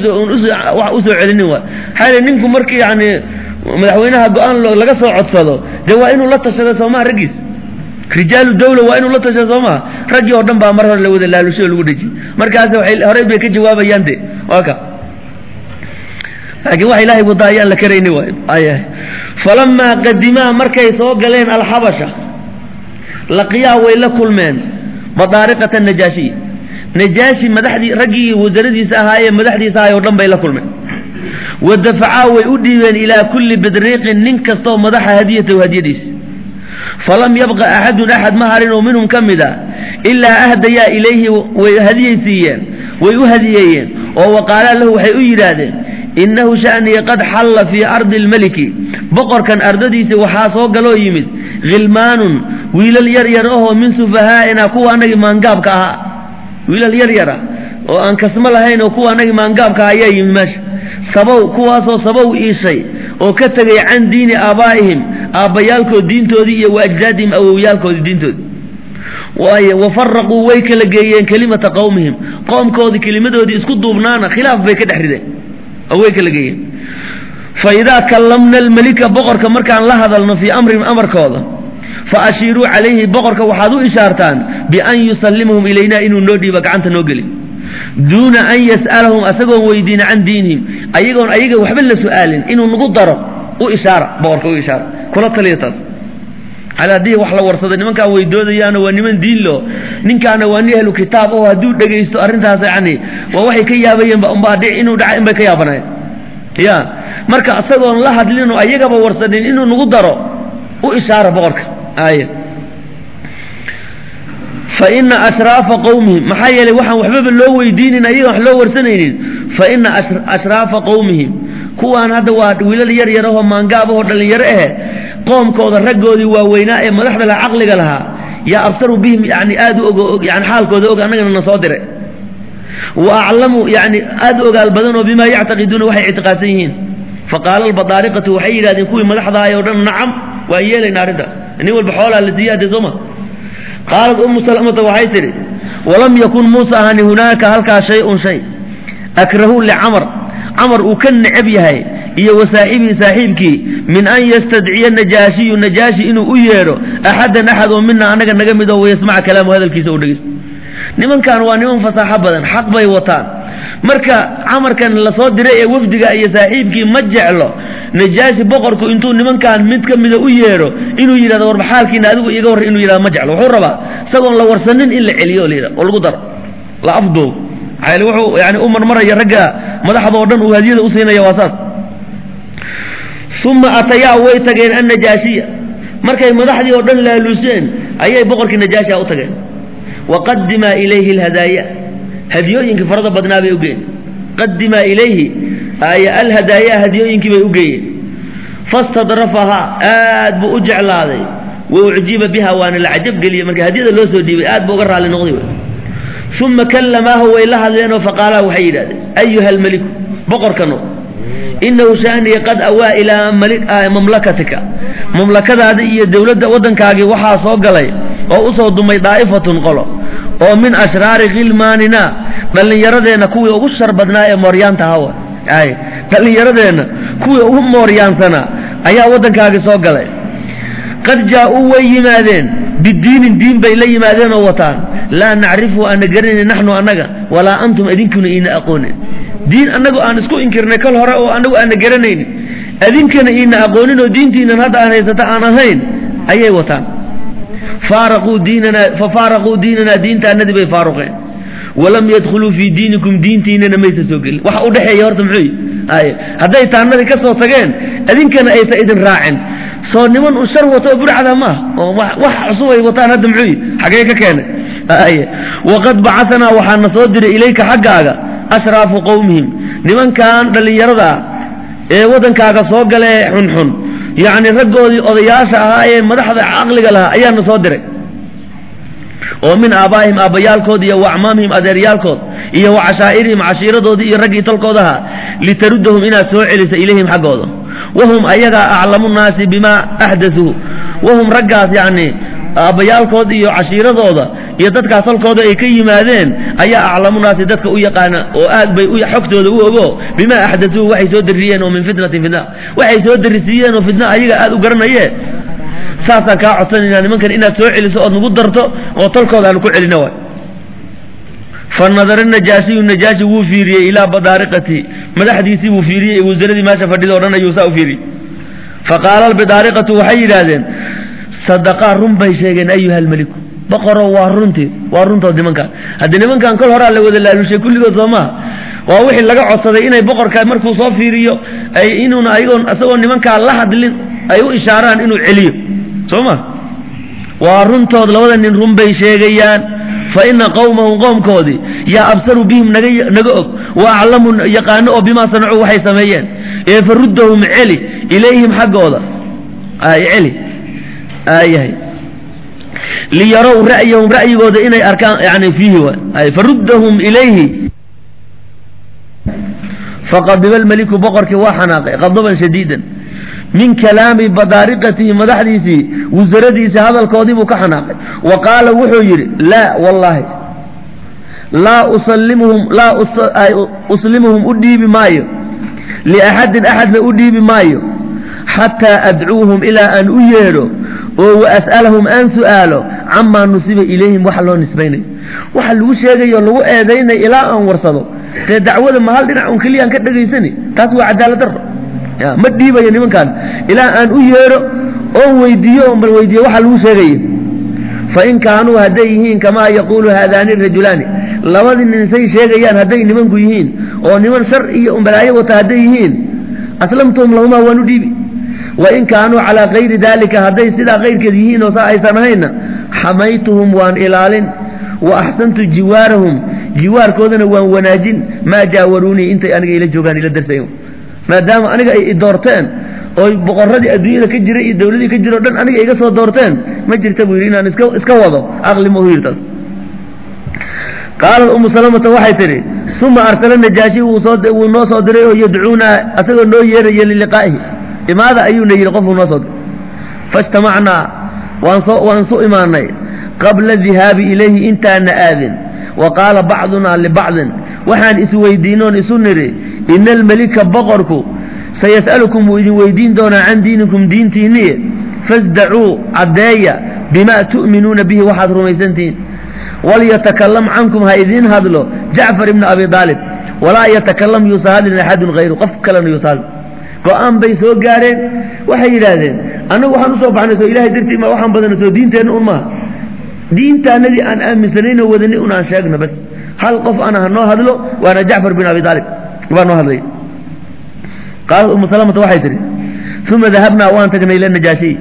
wax usoo celinin. Waay maxaa ninku markii yani madaxweynaha go-aan laga soo codsado, dee waa inuu la tashado soomaha raggiis, rijaalu dawla waa inuu la tashado soomaha. Raggii oo dhan baa mar hore la wada laalushay oo lagu dhejiy, markaas waxay horey bay ka jawaabayaan de waa ka, laakiin wax ilaahay wadaa ayaan la karayni waay. Ay falamaa qadimaa, markay soo galeen alxabasha, laqiyaa, way la kulmeen, badaariqata najaashiy, najaashi madaxdii, raggii wasaradiisa ahaayee madaxdiisa ahay oo dhan bay la kulmeen. Wa dafacaa, way u dhiibeen, ilaa kulli bidriiqin, nin kastoo madaxa, hadiyatahu, hadiyadiisa. Falam yabqa axadun, axad ma harin oo minhum ka mid a, ilaa ahdayaa ilayhi, way hadiyay siiyeen, way u hadiyeeyeen, oo waqaalaa lahu, waxay u yidhaahdeen: innahu sha'nii qad xalla fii ardi almeliki, boqorkan ardadiisa waxaa soo galoo yimid, khilmaanun, wiilal yar yar ahoo, min sufahaa'ina, kuwa anagii maangaabka ahaa, wiilal yar yara oo aan kasmo lahayn oo kuwa anagii maangaabka ah ayaa yimid meesha, sabow, kuwaasoo sabow iishay oo ka tegay, can diini aabaa'ihim, aabbayaalkood diintoodii, iyo wa ajdaadihim, awowyaalkoodii diintoodii. Waayo wafaraquu, way kala geeyeen, kelimata qowmihim, qoomkoodii kelimadoodii isku duubnaana khilaaf bay ka dhex rideen oo way kala geeyeen. Fa idaa kallamna almelika, boqorka markaan la hadalno, fii amrihim, amarkooda, fa ashiiruu calayhi, boqorka waxaad u ishaartaan, bian yusallimahum ilaynaa, inuu noo dhiibo, gacanta noo geli, duuna an yas'alahum, asagoon weydiina, can diinihim, ayagoon ayaga waxba la su'aalin inuu nagu daro u ishaara, boqorka u ishaara, kula taliya taas. Cala haddii wax la warsaday nimankaan way doodayaano waa niman diin lo, ninkaana waa nin ahlu kitaab oo hadduu dhegaysto arrintaas yani waa waxay ka yaabayeenba unbaa dhic inuu dhaca inbay ka yaabanayeen ya. Marka isagoon la hadlin oo ayagaba warsanin inuu nagu daro u ishaara boqorka. Ay fa ina ashraafa qowmihim, maxaa yeelay waxaan waxbaba loo weydiinin, ayaga wax loo warsanaynin, fa ina ashraafa qowmihim, kuwaan hadda waa wiilal yar yarahoo maangaabahoo dhallinyaro ahe, qoomkooda raggoodii waaweynaa ee madaxda laha, caqliga lahaa, yaa absaru bihim, yani aad u og, yani xaalkooda og, annagana na soo diray, wa aclamu, yani aad u ogaal badanoo, bimaa yactaqiduuna, waxay ictiqaadsan yihiin. Faqaala albadaariqatu, waxay yidhahdeen kuwii madaxdahay oo dhan: nacam, waan yeelaynaa arrintaas. Nin walba xoolaa la siiya hadee sooma. Qaalat ummu salamata, waxay tidhi: walam yakun, muusa ahani, hunaaka, halkaa, shay-un shay, akrahu licamar, camar uu ka necab yahay iyo wa saaxibihi, saaxiibkii, min an yastadciya najaashiyu, najaashi inuu u yeedho, axadan, axad oo mina, annaga naga mid oo, wayasmaca kalaamu, hadalkiisa u dhegeysto. Nimankan waa niman fasaaxo badan, xaq bay wataan. Marka camarkan lasoo diray ee wafdiga iyo saaxiibkii ma jeclo najaashi boqorku intuu nimankan mid ka mida u yeedho inuu yidhahdo: war maxaalkiina adigu iiga warran, inuu yidhahdo ma jeclo. Wuxuu rabaa isagoon la warsanin in la celiyo la yidhahdo oo lagu daro la afduubo, maxaa yeele wuxuu yani u marmaraya ragga madaxda oo dhan uu hadiyada u siinaya waa saas. Uma atayaa, way tageen, annajaashiya. Markay madaxdii oo dhan laaluuseen ayay boqorkii najaashiha u tageen. Waqadimaa ilayhi alhadaaya, hadiyooyinkii farada badnaa bay u geeyeen. Qadimaa ilayhi alhadaaya, hadiyooyinkii bay u geeyeen. Fastadrafahaa, aad buu u jeclaaday, wa ucjiba biha, waana la cajab geliyey. Marka hadiyada loo soo dhiibay aad buu uga raalli noqday. Uma kallamaahu, way la hadleenoo, faqaalaa, waxay yidhahdeen: ayuha almeliku, boqorkano, inahu shaniya qad awaa ilaa mamlakatika, mamlakadaada iyo dowladda waddankaagii waxaa soo galay oo u soo dumay, daa'ifatun, qolo oo, min ashraari khilmaanina, dhallinyaradeenna kuwii ugu shar badnaa ee mooryaanta hawa ay, dhallinyaradeenna kuwii ugu mooryaansanaa ayaa waddankaagii soo galay. Qad jaa-uu, way yimaadeen, bidiinin, diin bay la yimaadeen oo wataan, laa nacrifu, aana garanaynin, naxnu, annaga, walaa antum, idinkuna iina aqoonin. Diin annagu aan isku inkirnay kol hore oo annagu aana garanaynin Adinkana iina aqoonin oo diintiinan hadda aan haysata aan ahayn ayay wataan. Faaraquu diinana, fafaaraquu diinanaa, diintaanadii bay faaruqeen. Walam yadkhuluu fii diinikum, diintiinana maysa soo gelin. Waxa u dhexeeya horta muxuu ay hadday taanadii ka soo tageen adinkana aysa idin raacin, soo niman un shar wato oo burcada maaha oo wax cusub ay wataan hadda muxuu xagee ka keenay? Ay waqad bacaanaa, waxaana soo diray ilayka xaggaaga ashraafu qowmihim, nimankan dhallinyarada ee waddankaaga soo galee xunxun, yacni raggoodii odayaasha ahaa ee madaxda caqliga lahaa ayaana soo diray, oo min aabaa'ihim aabbayaalkood iyo wa acmaamihim adeeryaalkood iyo wa cashaa'irihim cashiiradoodii iyo raggii tolkooda ahaa, litaruddahum inaad soo celisa ilayhim xaggooda. Wahum ayagaa aclamu nnaasi bimaa axdatuu, wahum raggaas yacni aabbayaalkood iyo cashiiradooda iyo dadkaas tolkooda ay ka yimaadeen ayaa aclamu naasi dadka u yaqaana oo aad bay xogtooda u ogo, bimaa axdatuu waxay soo dariyeen oo min fitnatin fitna, waxay soo darisiiyeen oo fitna ayaga aad u garanaye. Saasaan kaa codsanaynaa nimankan inaad soo celiso ood nagu darto oo tolkooda aanu ku celino waay. Fa nadara najaashiyu, najaashi wuu fiiriyey ilaa badaariqati, madaxdiisii buu fiiriyey, wasaradii meesha fadhida o dhan ayuu saa u fiiriyey. Fa qaala albidaariqatu, waxay yidhaahdeen, sadaqaa, run bay sheegeen, ayuha almeliku, boqoro, waa runtii, waa runtood nimankaan. Haddii nimankan kol horaa la wada laalushay kulligood soo maaha? Waa wixii laga codsaday inay boqorka markuu soo fiiriyo ay inuuna ayagoon isagoo nimankaa la hadlin ay u ishaaraan inuu celiyo, soo ma? Waa runtood, labada nin run bay sheegayaan. Fa ina qowmahum, qoomkoodii yaa absaru bihim, naga og, wa aclamu, yaqaano oo bimaa sanacuu, waxay sameeyeen. Ee faruddahum, celi, ilayhim xaggooda ay celi ayahay, liyarow ra'yahum, ra'yigooda inay arkaan yani fiihi waay. Faruddahum ilayhi. Faqadiba almeliku, boqorkii waa xanaaqay qadaban shadiidan min kalaami badaariqatihi, madaxdiisii wasaradiisii hadalkoodii buu ka xanaaqay. Wa qaala, wuxuu yidhi, laa wallaahi, laa usalimuhum, laa uslimuhum, u dhiibi maayo, liaxadin, axadna u dhiibi maayo, xataa adcuuhum, ilaa aan u yeedho oo wa as'alahum, aan su'aalo, camaa nusiba ilayhim, waxa loo nisbaynayo, waxa lagu sheegayo lagu eedaynayo ilaa aan warsado. Dee dacwada ma hal dhinac un keliyaan ka dhegaysani? Taas waa cadaalad darro. Ma dhiibayo nimankaan ilaa aan u yeedho oon weydiiyo oon bal weydiiyo waxa lagu sheegayo. Fain kaanuu hadday yihiin kamaa yaquulu haadaani rajulaani, labadii nin say sheegayaan hadday nimanku yihiin oo niman shar iyo balaayo wata hadday yihiin, aslamtuhum lahumaa, waan u dhiibi. Wain kaanuu calaa kayri daalika, hadday sidaa kayrkeed yihiin oo saa aysan ahayna, xamaytuhum, waan ilaalin, wa axsantu jiwaarahum, jiwaarkoodana waan wanaajin, maa jaawaruunii, intay aniga ila joogaan, ila darsayn. Maadaama aniga ay i doorteen oy boqoradii adduunyada ka jiray iyo dowladii ka jira o dhan aniga iga soo doorteen, ma jirta buu yidhi inaan iska wado, aqli ma u yidhi taas. Qaalat umu salamata, waxay tidhi, uma arsala najaashi, wuu noo soo diray oo yadcuunaa, asagoo noo yeeraya, liliqaa'ihi, imaada ayuuna yidhi, qofuu noo soo diray. Faijtamacnaa, waan su imaanay qabla dihaabi ilayhi, intaana aadin. Wa qaala bacdunaa libacdin, waxaan isweydiinoon isu nidhi, ina almelika, boqorku, sayas'alukum, wuu idin weydiin doonaa, can diinikum, diintiinniye, fasdacuu, caddeeya, bimaa tu'minuuna bihi, waxaad rumaysantihiin. Walyatakalam cankum, ha idiin hadlo Jacfar ibna Abi Aalib, walaa yatakalam, yuusa hadlin, axadun hayru, qof kalena yuusa hadlin. Go'aan bay soo gaareen. Waxay yidhaahdeen, annagu waxaan usoo baxnay soo ilahay dartii ma waxaan badana, soo diinteenna un maaha? Diintaanadii aan aaminsanaynoo wadanay un aan sheegno bas. Hal qof ana ha noo hadlo, waana Jacfar bin Abi Aalib baa noo hadlay. Qaalat Umu Salamata, waxay tidhi, uma dahabnaa, waan tagnay, ila najaashiy,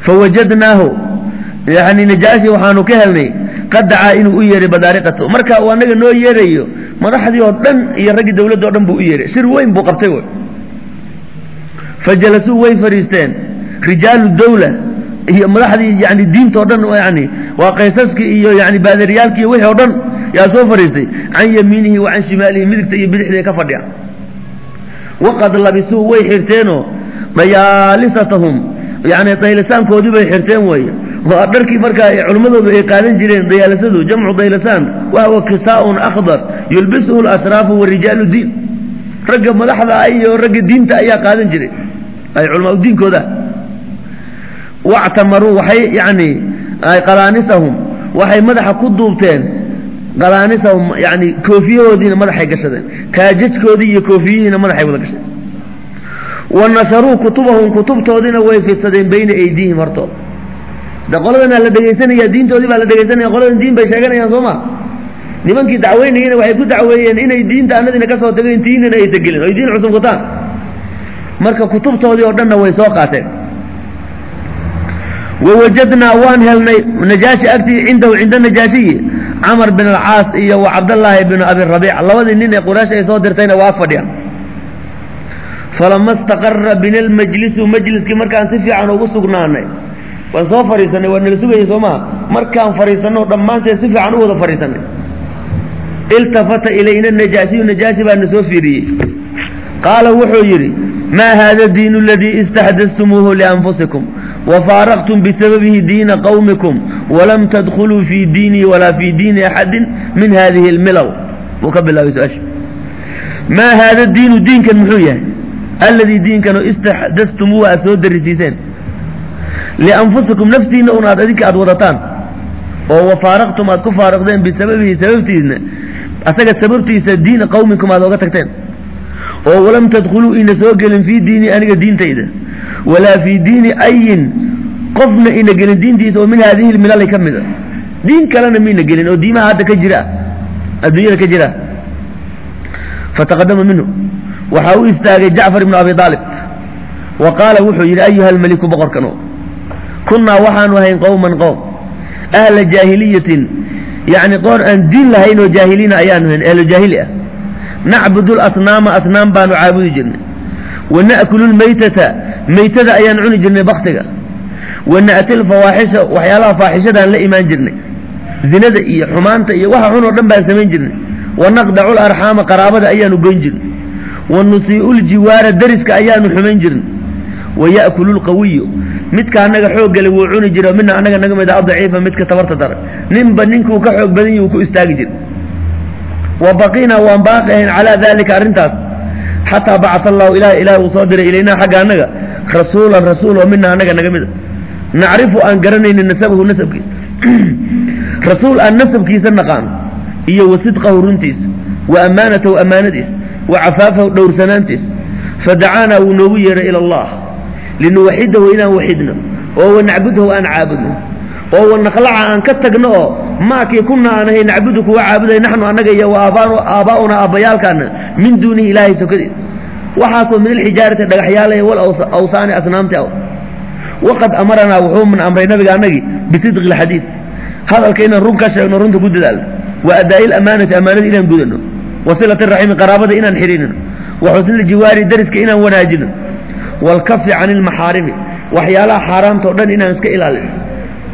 fawajadnaahu, yani najaashi waxaanu ka helnay, qad dacaa, inuu u yeeray badaariqato. Marka uu annaga noo yeerayo, madaxdii oo dhan iyo raggii dawladda o dhan buu u yeeray, shir weyn buu qabtay wy. Fajalasuu, way fadhiisteen, rijaalu dawla iyo madaxdii yani diinta o dhan, yani waa qaysaskii iyo yani baadariyaalkii iyo wixii o dhan yaa soo fadhiistay, can yamiinihi wa can shimaalihi, midigta iyo bidixda ka fadhiya. Waqad labisuu, way xirteenoo, dayaalisatahum, yani daylisaankoodii bay xirteen weeye, waa dharkii markaa culimmadoodu ay qaadan jireen. Dayaalisadu jamcu daylisaan, wahuwa kisaaun akhdar yulbisuhu alasraafu wa rijaalu diin, ragga madaxda iyo ragga diinta ayaa qaadan jiray ay culamaa diinkooda. Wactamaruu, waxay yani qalaanisahum, waxay madaxa ku duubteen, qalaanisahum, yani koofiyahoodiina madaxay gashadeen, taajajkoodii iyo koofiyihiina madaxay wada gashadeen. Wa nasharuu kutubahum, kutubtoodiina way fidsadeen bayna aydiihim hortooda. De qoladana la dhegaysanaya, diintoodii baa la dhegaysanaya, qoladan diin bay sheeganayaan soo ma. Nimankii dacweynayena waxay ku dacweeyeen inay diinta anadina ka soo tageen, tiinina aysa gelin oy diin cusub kutaan. Marka kutubtoodii oo dhanna way soo qaateen. Wawajadnaa waan helnay najaashi agtii, cindahu cinda najaashiyi, Camar bin Alcaas iyo wa Cabdallaahi bin Abi Rabiic, labadii nin ee Quraysh ay soo dirtayna waa fadhiyaan. Falama istaqara bina lmajlisu, majliskii markaan si fiican ugu sugnaanay, waan soo fadhiisanay, waa nala sugayay soo maha. Markaan fadhiisanno dhammaanteed si fiican u wada fadhiisanay, iltafata ilayna najaashiyu, najaashi baa na soo fiiriyey. Qaala wuxuu yidhi: maa haada diinu aladii istaxdastumuuhu lianfusikum wafaaraqtum bisababihi diina qowmikum walam tadkhuluu fii diinii walaa fii diini axadin min hadihi almilal? Buu ka bilaabay su-aasha. Maa haada diinu, diinkan muxuu yahay, alladii diinkanoo istaxdastumuuhu aad soo darisiiseen, lianfusikum naftiinna un aad adinka aad wadataan, oo wafaaraqtum aad ku faaraqdeen, bisababihi sababtiisna, asaga sababtiisa, diina qowmikum aad oga tagteen, oo walam tadkhuluu ina soo gelin fii diini aniga diintayda, walaa fii diini ayin qofna ina gelin diintiisa oo min haadihi lmilali ka mida, diin kalena miina gelin oo diimaha hadda ka jira adduunyada ka jira? Fataqadama minhu, waxaa u istaagay Jacfar ibnu Abi Aalib, wa qaala wuxuu yidhi: ayuha almeliku, boqorkano, kunnaa waxaanu ahayn qowman qowm ahla jaahiliyatin, yacni qoon aan diin lahayn oo jaahiliina ayaanu hayn, ahlu jaahili ah. Nacbudu lasnaama, asnaam baanu caabudi jirnay. Wa na'kulu lmaytata, maytada ayaan cuni jirnay, baktiga. Wa na'ti lfawaaxisha, waxyaalaha faaxishadaan la imaan jirnay, zinada iyo xumaanta iyo waxa xun oo dhan baan samayn jirnay. Wa naqdacu larxaama, qaraabada ayaanu goyn jirnay. Wa nusii'u ljiwaara, deriska ayaanu xumayn jirnay. Wa ya'kulu lqawiyu, midka annaga xooggale wuu cuni jira, midna annaga naga mida adaciifa, midka tabarta dara, ninba ninkuu ka xoog badan yahi uu ku istaagi jiray. Wa baqiinaa, waan baaqi ahayn calaa daalika arrintaas, xataa bacaa allahu ilaah, ilaah uu soo diray ilaynaa xagga annaga rasuulan, rasuul oo mina annaga naga mida, nacrifu aan garanaynin nasabahu nasabkiisa, rasuul aan nasabkiisa naqaano, iyo wa sidqahu runtiisa, wa ammaanatahu ammaanadiisa, wa cafaafahu dhowrsanaantiisa. Fadacaanaa, wuu noogu yeedhay ila allah linuwaxidahu, inaan waxidno, oo wanacbudhu aan caabudno, oo wanaqlaca aan ka tagno oo maakii kunaa aan ahay nacbudu kuwa caabuday, naxnu annaga iyo wa aabbaa'una aabbayaalkaana, min duunihi ilaahay sokadiisa, waxaasoo min alxijaarati dhagaxyaalaya, wal awsaani asnaamti aw. Waqad amaranaa, wuxuuna amray nabiga annagii bisidqi alxadiid, hadalka inaan run ka sheegno, runta ku dadaalno, wa adaa'i lamaanati, amaanada inaan gudano, wa silati raximi, qaraabada inaan xidhiirino, wa xusni ljiwaari, deriska inaan wanaajino, waalkafi can ilmaxaarimi, waxyaalaha xaaraamta o dhan inaan iska ilaalino,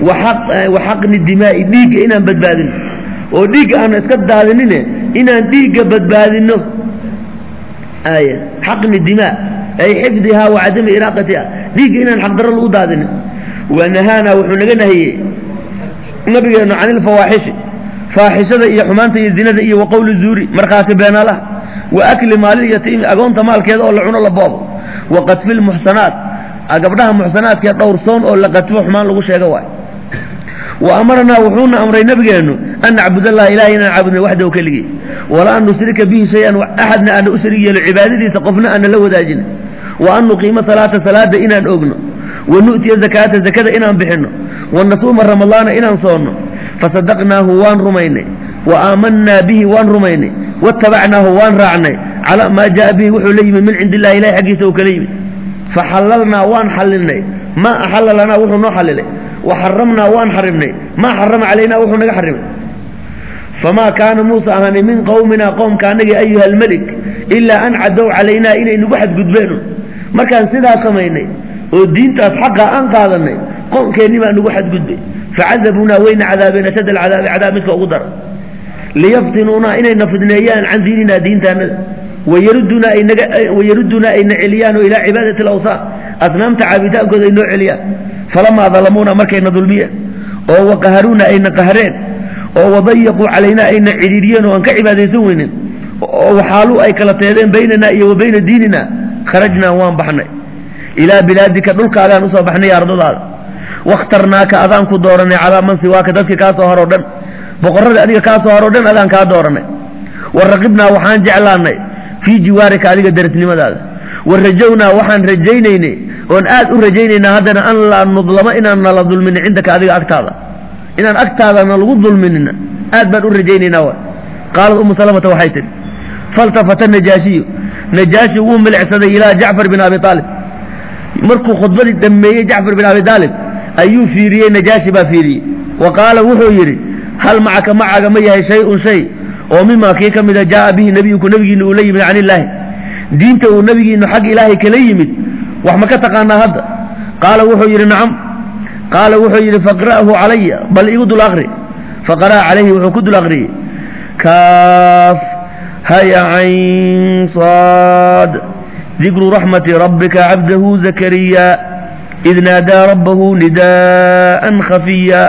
wa xaqni dimaa'i, dhiigga inaan badbaadino, oo dhiigga aana iska daadinine inaan dhiigga badbaadino, ay xaqni dimaa ay xifdihaa wa cadami iraaqatiha, dhiigga inaan xaqdarro lagu daadinin. Wa nahaanaa, wuxuu naga nahiyey nabigeennu can ilfawaaxishi, faaxishada iyo xumaanta iyo zinada iyo wa qowli zuuri, markhaati beenaalaha, wa akli maalil yatiimi, agoonta maalkeeda oo la cuno, la boobo, wa qadfi lmuxsanaat, gabdhaha muxsanaadkee dhowrsoon oo la qadfo, xumaan lagu sheego waay. Wa amaranaa, wuxuuna amray nabigeennu an nacbud allaha, ilahay inaan caabudno, waxdahu keligii, walaa nushrika bihi shay-an, axadna aana u sharig yeelo cibaadadiisa, qofna aana la wadaajin, wa an nuqiima salaata, salaada inaan ogno, wa nu'tiya zakaata, zakada inaan bixinno, wa nasuuma ramadaana, inaan soonno. Fasadaqnaahu, waan rumaynay, wa aamanaa bihi, waan rumaynay, watabacnaahu, waan raacnay, calaa maa jaa bihi, wuxuu la yimid, min cindi illahi, ilahay xaggiisa uu kala yimid. Faxalalnaa, waan xalilnay, maa axalla lanaa, wuxuu noo xalilay, wa xaramnaa, waan xarimnay, maa xarama calaynaa, wuxuu naga xarimay. Famaa kaana muusa ahaanay min qowminaa, qoomka anagii, ayuha almelik, ilaa an cadow calaynaa, inay nagu xadgudbeeno. Markaan sidaa samaynay oo diintaas xaqa aan qaadanay, qoomkeennii baa nagu xadgudbay. Facadabuunaa, wayna cadaabeen, ashad alcadaabi, cadaab midka ugu dara, liyaftinuunaa, inayna fidneeyaan, can diininaa, diintaanada, wayarudunaa, ayna celiyaan oo ilaa cibaadati alawsaan, asnaamta caabitaankooda ay noo celiyaan. Falamaa dalamuuna, markayna dulmiyeen, oo waqaharuuna, ayna qahreen, oo wadayaquu calaynaa, ayna cidhiiriyeen oo aan ka cibaadaysan weynin, oo waxaaluu ay kala teedeen baynanaa iyo wa bayna diinina, kharajnaa, waan baxnay, ilaa bilaadika, dhulkaagaan usoo baxnay, ardadaada. Wakhtarnaaka, adaan ku dooranay, calaa man siwaaka, dadka kaa soo haroo dhan, boqorrada adiga kaa soo haroo dhan adaan kaa dooranay. Wa raqibnaa, waxaan jeclaanay, fii jiwaarika, adiga derisnimadaada. Wa rajawnaa, waxaan rajaynaynay oon aad u rajaynaynaa haddana, an laa nudlama, inaan nala dulminin, cindaka, adiga agtaada, inaan agtaadana lagu dulminina aad baan u rajaynaynaa wa. Qaalat Umu Salamata, waxay tihi, faltafata Najaashiyu, Najaashi wuu milicsaday, ilaa Jacfar bin Abi Aalib. Markuu khudbadii dhammeeyey, Jacfar bin Abi Aalib ayuu fiiriyey, Najaashi baa fiiriyey. Wa qaala, wuxuu yidhi, hal macaka, macaga ma yahay, shay-un shay oo mimaa kii ka mida jaaa bihi nabiyuku, nabigiinu uu la yimid, can illaahi, diinta uu nabigiinu xagga Ilaahay kala yimid, wax ma ka taqaanaa hadda? Qaala, wuxuu yidhi, nacam. Qaala, wuxuu yidhi, faqra'hu calaya, bal igu dul aqri. Faqara'a calayhi, wuxuu ku dul aqriyey, kaaf haya cayn saad, dikru raxmati rabbika cabdahu Zakariya, id naadaa rabbahu nidaa'an khafiya,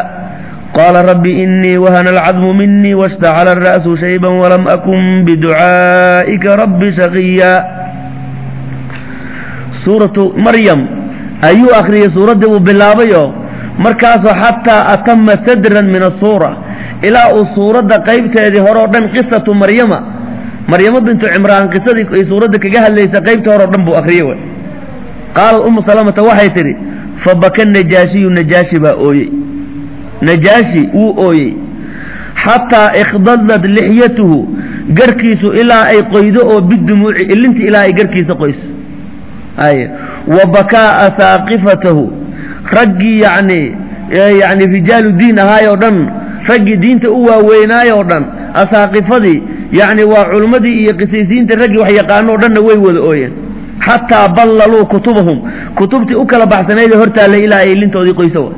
qaala rabbi inii wahana alcadmu minii washtacala alra'su shayban walam akun biducaa'ika rabbi shaqiya. Suuratu Maryam ayuu akhriyey, suuraddii uu bilaabayo markaasoo, xataa atama sadran min asuura, ilaa uu suuradda qaybteedii hore oo dhan, qisatu Maryama, Maryamo bintu Cimraan, qisadii ay suuradda kaga hadlaysa qaybtii hore o dhan buu akhriyey w. Qaalat Umu Salamata, waxay tidhi, fabaka Najaashiyu, Najaashi baa ooyey, Najaashi wuu ooyey, xataa ikhdadad lixyatuhu, garkiisu ilaa ay qoydo oo bidumuuci, ilinti ilaa ay garkiisa qoyso ay. Wa bakaa asaaqifatahu, raggii yacni rijaalu diin ahaayoo dhan, raggii diinta u waaweynaayoo dhan, asaaqifadii yacni waa culummadii iyo qisiisiinta, raggii wax yaqaano o dhanna way wada ooyeen, xataa ballaluu kutubahum, kutubtii u kala baxsanaydee hortaallay ilaa ay ilintoodii qoyso.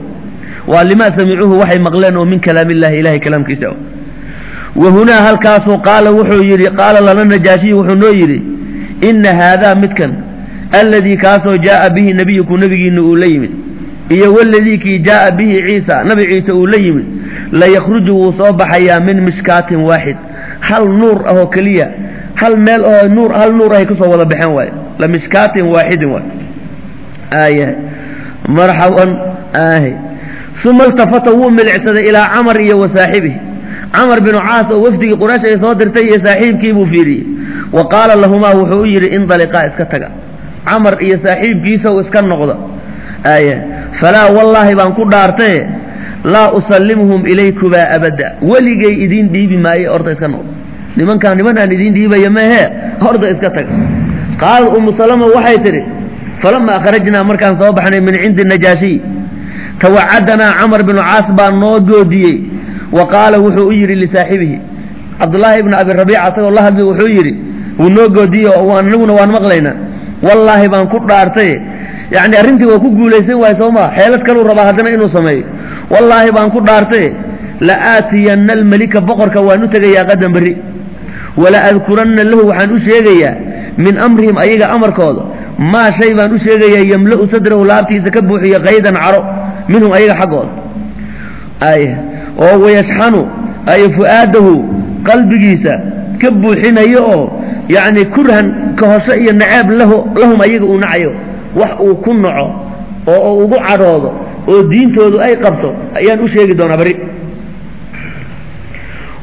Waa limaa samicuuhu, waxay maqleen oo min kalaam illahi, ilahay kalaamkiisa. Wa hunaa, halkaasuu, qaala, wuxuu yidhi, qaala lana Najaashiy, wuxuu noo yidhi, ina haadaa midkan, alladii kaasoo jaaa bihi nabiyuku, nabigiina uu la yimid, iyo waladii kii jaaa bihi Ciisa, Nabi Ciise uu la yimid, layakhruju, wuu soo baxayaa, min mishkaatin waaxid, hal nuur ahoo keliya, hal meel oo nuur, hal nuur ahay kusoo wada baxeen waayo, la mishkaatin waaxidin waay aayahay. Marxaban aahay. Uma iltafata, wuu milicsaday, ilaa Camar iyo wa saaxibihi, Camar binu Caas oo wafdigii Quraysh ay soo dirtay iyo saaxiibkii buu fiiriyey. Wa qaala lahumaa, wuxuu u yidhi, indaliqaa, iska taga, Camar iyo saaxiibkiisaw, iska noqda aaya. Falaa wallaahi baan ku dhaartaye, laa usallimuhum ilaykumaa abadda, weligay idiin dhiibi maaye, orda iska noqda. Nimankaan niman aan idiin dhiibaya mahee, horda iska taga. Qaalat Umu Salama, waxay tidhi, falamaa kharajnaa, markaan soo baxnay, min cindi Najaashiy, tawacadanaa Camar binu Caas baa noo goodiyey. Wa qaala, wuxuu u yidhi, lisaaxibihi Cabdullaahi ibni Abi Rabiica, asagoo la hadlay wuxuu yidhi, wuu noo goodiyey oo anaguna waan maqlaynaa, wallaahi baan ku dhaartay, yacni arrintii waa ku guulaysan waay, soo maa, xeelad kaluu rabaa haddana inuu sameeyo. Wallaahi baan ku dhaartay, la aatiyanna almelika, boqorka waan u tegayaa, qadan, berri, wala adkuranna lahu, waxaan u sheegayaa, min amrihim, ayaga amarkooda, maa shay baan u sheegayaa, yamla'u sadrahu, laabtiisa ka buuxiyo, qaydan, caro, minhum, ayaga xaggooda ay, oo wayashxanu ay fu'aadahu, qalbigiisa ka buuxinayo oo yacni kurhan, kahosho iyo naceeb, lahu, lahum, ayaga uu nacayo, wax uu ku naco oo uu ugu cadhoodo oo diintoodu ay qabto ayaan u sheegi doonaa berri.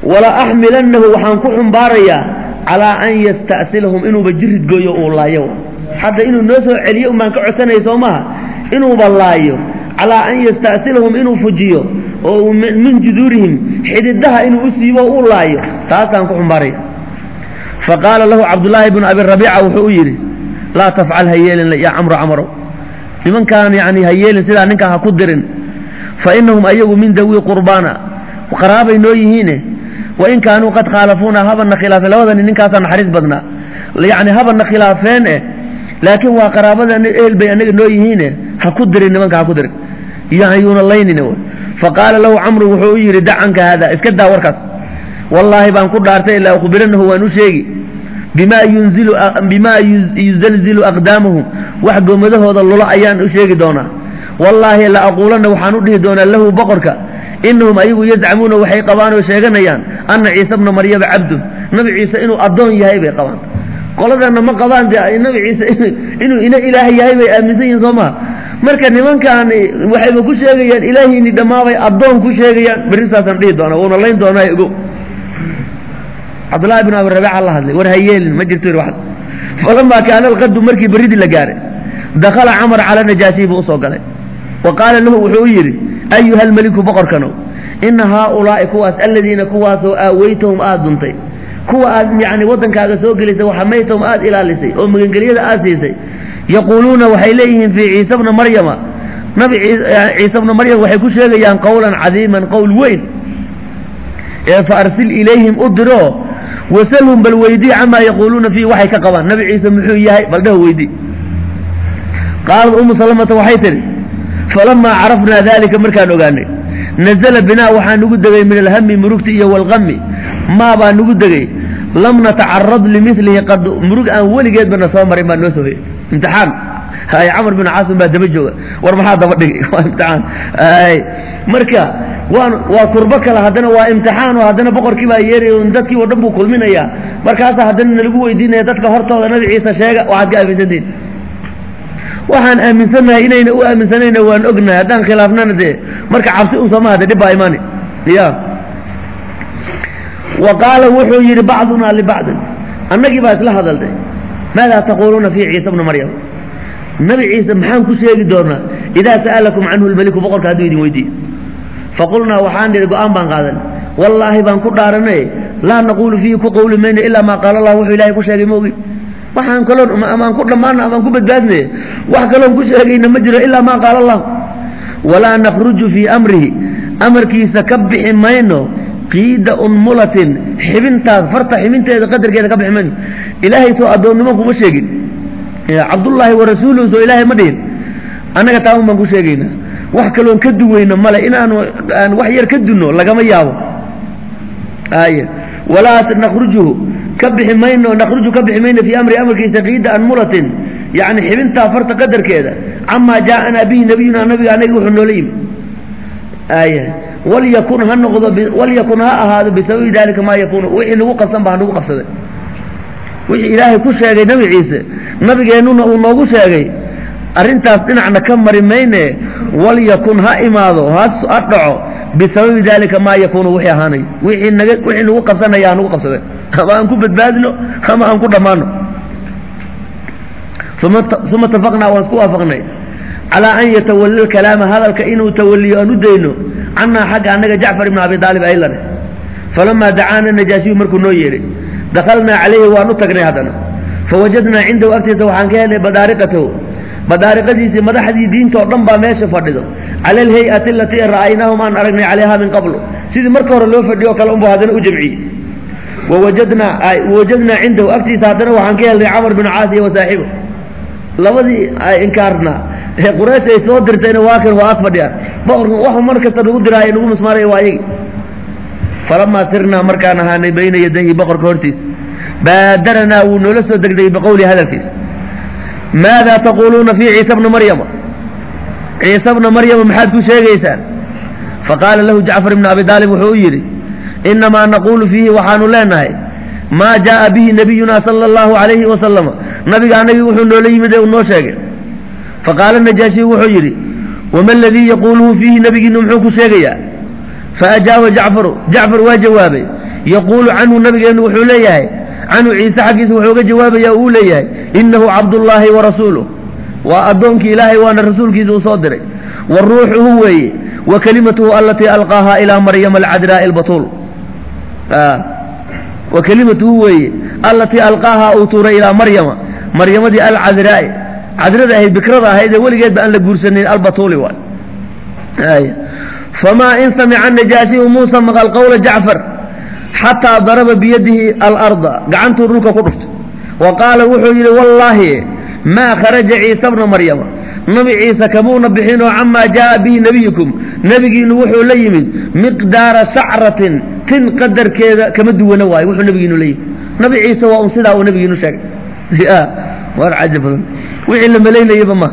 Wala axmilannahu, waxaan ku xumbaarayaa, calaa an yasta'silahum, inuuba jirid gooyo, uu laayo. Hadda inuu noo soo celiyo umbaan ka codsanaya, soo maaha, inuuba laayo, calaa an yasta'silahum, inuu fujiyo oo uu min juduurihim, xididaha inuu u siibo, u laayo, taasaan ku xumbaaraya. Fa qaala lahu Cabdullaahi bnu Abi Rabiica, wuxuu u yidhi, laa tafcal, ha yeelin, yaa Camru, Camarow, nimankaan yani ha yeelin sidaa, ninkaan ha ku dirin. Fa inahum, ayagu, min dawii qurbaana, qaraabay noo yihiine, wain kaanuu qad khaalafuuna, habana khilaafeen, labadani ninkaasaa naxariis badnaa, yacni habana khilaafeen eh, laakiin waa qaraabada, ehel bay anaga noo yihiine, ha ku dirin nimanka, ha ku dirin, yuuna laynin. Fa qaala lahu Camru, wuxuu u yidhi, dac canka haada, iska daa warkaas, wallaahi baan ku dhaartay, la ukhbiranahu, waan u sheegi, bimaa yunzilu, bimaa yuzalzilu aqdaamahum, wax goomadahooda lula ayaan u sheegi doonaa. Wallaahi la aquulanna, waxaan u dhihi doonaa, lahu, boqorka, inahum, ayagu, yazcamuuna, waxay qabaan oo sheeganayaan, anna Ciise bna Maryama cabdun, Nabi Ciise inuu addoon yahay bay qabaan. Qoladanna ma qabaan dee Nabi Ciise inuu ina Ilaah yahay bay aaminsan yihin, soo maha? Marka nimankaan waxayba ku sheegayaan ilaahiini dhammaabay addoon ku sheegayaan, berri saasaan dhihi doonaa, wuuna layn doonaa, ogow. Cabdullahi bn Abi Rabiica la hadlay, war ha yeelin, ma jirto yidhi waxaas. Falamaa kaana alqadu, markii berridii la gaaray, dakhala Camar cala Najaashiy buu usoo galay. Wa qaala lahu, wuxuu u yidhi: ayuha almeliku, boqorkanow, ina haaulaa'i, kuwaas, aladiina, kuwaasoo aaweytahum, aada duntay, kuwa aad yani waddankaaga soo gelisay, waxamaytahum, aad ilaalisay oo magangelyada aad siisay, yaquuluuna, waxay leeyihiin, fii Ciisa bna Maryama, nabi Ciise bna Maryam waxay ku sheegayaan, qowlan cadiiman, qowl weyn. Ee fa arsil ilayhim, u diro, wasalhum, bal weydii, camaa yaquuluuna fiihi, waxay ka qabaan nabi Ciise muxuu yahay, bal dhaho weydii. Qaalat Umu Salamata, waxay tidhi: falamaa carafnaa daalika, markaan ogaanay, nazala binaa, waxaa nugu degay, min alhami, murugti, iyo walqami, maa baa nugu degay, lam natacarad limilihi qad, murug aan weligeedba na soo marin baa noo soo hoyay. Imtixaan hay, Camar bin Caasim baa daba jooga. War maxaa daba dhigay? Waa imtixaan. Hay, marka waa kurbo kale, haddana waa imtixaan oo haddana boqorkii baa yeeraya, dadkii oo dhan buu kulminayaa. Markaasaa haddana nalagu weydiinaya dadka hortooda: nabi Ciise sheega waxaad ka aaminsantihin. Waxaan aaminsannahay inayna u aaminsanayna waan ognahay. Haddaan khilaafnana dee marka cabsi un sooma hade dhib baa imaani ya. Wa qaala, wuxuu yidhi, bacdunaa libacdin, annagii baa isla hadalnay: maadaa taquuluuna fii Ciisa bna Maryam? Nabi Ciise maxaan ku sheegi doonaa? Idaa sa'alakum canhu lmeliku, boqorka hadduu idin weydiiyo. Faqulnaa, waxaan nidhi, go'aan baan qaadan, wallaahi baan ku dhaaranay, laa naquulu fiihi, ku qowli mayno, ilaa maa qaala Allah, wuxuu Ilahay ku sheegay ma ogi. Waxaan kaloon amaan ku dhammaano amaan ku badbaadnay, wax kaloon ku sheegayna ma jiro ilaa maa qaala Allah. Walaa nakhruju fii amrihi, amarkiisa ka bixi mayno, qiida unmulatin, xibintaas farta xibinteeda qadarkeeda ka bixi mayno. Ilaahay soo addoonnimo kuma sheegin? Cabdullaahi wa rasuuluhu soo Ilaahay ma dhihin? Annaga taa un baan ku sheegaynaa, wax kaloon ka duweyno male. Inaanu aan wax yar ka dunno lagama yaabo. Ay, walaa nakhrujuhu, ka bixi mayno, nakhruju, ka bixi mayno, fii amri, amarkiisa, qiida anmulatin, yacni xibintaa farta qadarkeeda, camaa jaa'anaa bihi nabiyunaa, nabiga anaga wuxuu noola yimi. Ay, walyakun, ha noqdo, walyakun, ha ahaado, bisababi dalika maa yakuunu, wixii nagu qabsan ba ha nagu qabsaday. Wixii Ilaahay ku sheegay nabi Ciise, nabigeennuna uu noogu sheegay, arrintaas dhinacna ka mari mayne. Walyakun, ha imaado, ha dhaco, bisababi dalika maa yakuunu, wixii ahaanayo, wixii naga wixii nagu qabsanaya ha nagu qabsaday, ama aan ku badbaadno ama aan ku dhammaano. Uma itafaqnaa, waan isku waafaqnay, calaa an yatawalla alkalaama, hadalka inuu tawaliyo aan u dayno, cannaa, xagga annaga, Jacfar ibn Abi Aalib aylane. Falamaa dacaana Najaashiyu, markuu noo yeedhay, dakhalnaa calayhi, waan u tagnay haddana. Fawajadnaa cindahu, agtiisa waxaan ka helnay, badaariqatahu, badaariqadiisii, madaxdii diinta oo dhan baa meesha fadhido, cala alhay-ati alatii ra'aynaahum, aan aragnay, calayha min qablu, sidii marka hore loo fadhiyo o kale unbu haddana u jamciyey. Wawajadnaa cindahu, agtiisa haddana waxaan ka helnay, Camar bin Caas iyo wasaaxibo, labadii inkaarna ee Quraysh ay soo dirtayna waa kan, waa ag fadhiyaan boqorkan. Waxu mar kasta nagu diraayo, nagu musmaaraya, waa ayagi. Falamaa sirnaa, markaan ahaanay, bayna yadayhi, boqorka hortiisa, baadaranaa, wuu noola soo degdegay, biqowlihi, hadalkiisa: maadaa taquuluuna fii Ciisa bna Maryama? Ciise bna Maryama maxaad ku sheegaysaan? Faqaala lahu Jacfar ibnu Abi Aalib, wuxuu u yidhi: innamaa naquulu fiihi, waxaanu leenahay, maa jaaa bihi nabiyunaa sala allahu calayhi wasalama, nabiga anagii wuxuu noola yimid ee uu noo sheegay. Faqaala Najaashiyu, wuxuu yidhi: wama aladii yaquuluhu fiihi? Nabigiinu muxuu ku sheegayaa? Faajaaba Jacfaru, Jacfar waa jawaabay: yaquulu canhu, nabigeennu wuxuu leeyahay, canhu, Ciise xaggiisa wuxuu uga jawaabaya, uu leeyahay, innahu cabdullaahi wa rasuuluh, waa addoonkii Ilaahay, waana rasuulkiisa uu soo diray, wa ruuxuhu weeye, wa kelimatuhu alatii alqaahaa ilaa Maryama alcadraa'i albatuul, wa kelimatuhu weeye, allatii alqaahaa, uu tuuray, ilaa Maryama, Maryamadii, alcadraa'i, cadrada ahayd, bikrada ahayd ee weligeedba aan la guursanin, albatuuli waay. Famaa in samica Najaashiyu, muusa maqal qowla Jacfar, xataa daraba biyadihi alarda, gacantuu dhulka ku dhuftay. Wa qaala, wuxuu yidhi: wallaahi maa kharaja Ciisa bna Maryama, nabi Ciise kamuuna bixinoo, camaa jaaa bihi nebiyukum, nebigiinu wuxuu la yimid, miqdaara shacratin, tin qadarkeeda kama duwana waayo wuxuu nebigiinu la yimid. Nabi Ciise waa un sidaa uu nebigiinu sheegay. War cajab badan, wixii la malaynayaba ma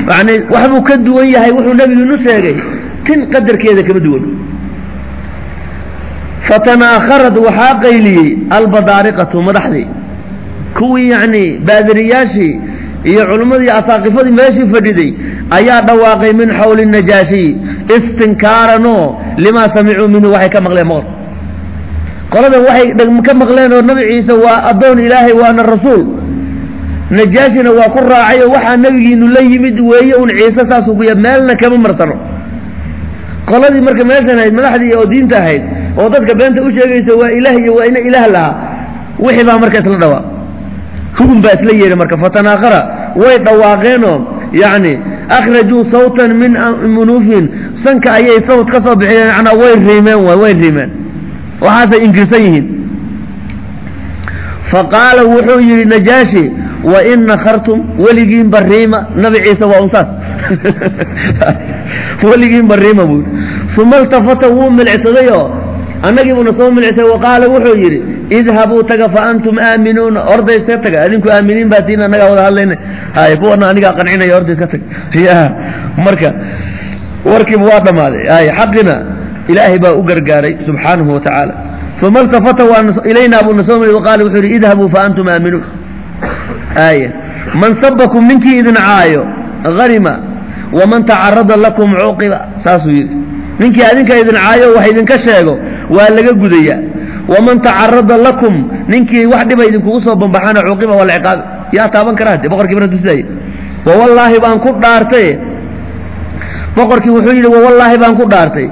yani waxbuu ka duwan yahay wuxuu nebigiinu sheegay, tin qadarkeeda kama duwan. Fatanaakharad, waxaa qayliyey, albadaariqatu, madaxdii, kuwii yacni baadiriyaashii iyo culimmadii asaaqifadii meeshii fadhiday ayaa dhawaaqay, min xawli najaashiy, istinkaaranoo limaa samicuu minhu, waxay ka maqleen boqor. Qoladan waxay ka maqleen oo Nabi Ciise waa addoon Ilaahay waana rasuul, Najaashina waa ku raacay oo waxaa nabigiinu la yimid weeye un Ciise saasuu ku yahay, meelna kama marsano. Qoladii marka meeshan ahayd madaxdii oo diinta ahayd oo dadka beenta u sheegaysa waa ilaah iyo waa ina ilaah lahaa, wixii baa marka isla dhawaa, hugun baa isla yeedhay. Marka fatanaaqara way dhawaaqeenoo yacni akhrajuu sawtan min munuufin, sanka ayay sawt ka soo bixiyeen, macnaa way riimeen, waay way riimeen, waxaasay inkirsan yihiin. Fa qaala wuxuu yidhi Najaashi: wain nakhartum, weligiinba riima, Nabi Ciise waa unsaas, weligiinba riima buu yidhi. Uma iltafata, wuu milicsaday oo annagiibuna soo milicsaday, wa qaala wuxuu yidhi: idhabuu, taga, fa antum aaminuuna, orday iska taga, adinku aaminiin baa tiin, annagaa wada hadlayna, hay kuwana anigaa qancinaya, orday iska tag ya. Marka warkiiba waa dhammaaday, hay xaqina Ilaahay baa u gargaaray subxaanahu wa tacaala. Uma iltafata waa ilaynaa buu na soo milicay, waqaala wuxuu yidhi: idhabuu fa antum aaminuun. Aya man sabakum, ninkii idin caayo, harima, waman tacarada lakum cuuqiba. Saasuu yidhi: ninkii adinka idin caayo wax idinka sheego waa laga gudayaa, waman tacarada lakum, ninkii wax dhiba idinkugu soo bambaxana, cuuqiba, waa la ciqaabi. Yaa taaban karaa de boqorkii marka tusidaye? Wawallaahi baan ku dhaartay, boqorkii wuxuu yidhi, wawallaahi baan ku dhaartay,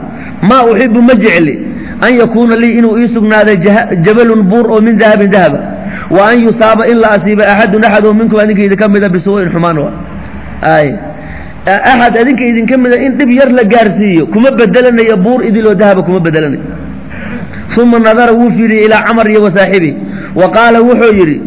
maa uxibu, ma jecli, an yakuuna lii, inuu ii sugnaaday, jabalun, buur oo min dahabin, dahaba, wa an yusaaba, in la asiiba, axadun, axad oo minkum, adinka idinka mida, bisuu'in, xumaan wa ay axad adinka idinka mida in dhib yar la gaarsiiyo kuma bedelanayo, buur idiloo dahaba kuma bedelanayo. Uma nadara, wuu fiiriyey, ilaa Camar iyo wasaaxibi, wa qaala wuxuu yidhi: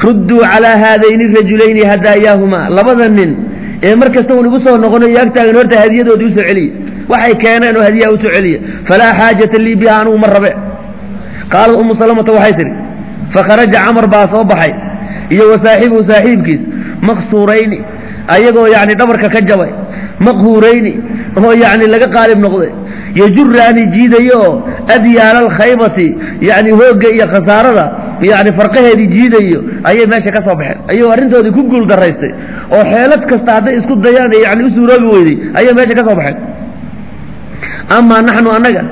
rudduu calaa haadayni rajulayni hadaayaahuma. Labada nin ee mar kasta un igu soo noqonayo agtaagan, horta hadiyadoodii usoo celiye, waxay keeneen oo hadiyaha usoo celiye, falaa xaajata lii biha, anugu ma rabe. Qaalat Umu Salamata, waxay tidhi: fakharaja Camar baa soo baxay iyo wa saaxibuhu, saaxiibkiis, maqsuurayni, ayagoo yacni dhabarka ka jabay, maqhuurayni, oo yacni laga qaalib noqday, yajuraani, jiidayo oo adyaala alkhaybati, yacni hoogga iyo khasaarada yacni farqaheedii jiidayo ayay meesha ka soo baxeen, ayagoo arrintoodii ku guul daraystay oo xeelad kasta hadday isku dayaan ee yacni u suuroobi weyday ayay meesha ka soo baxeen. Amaa naxnu, annaga,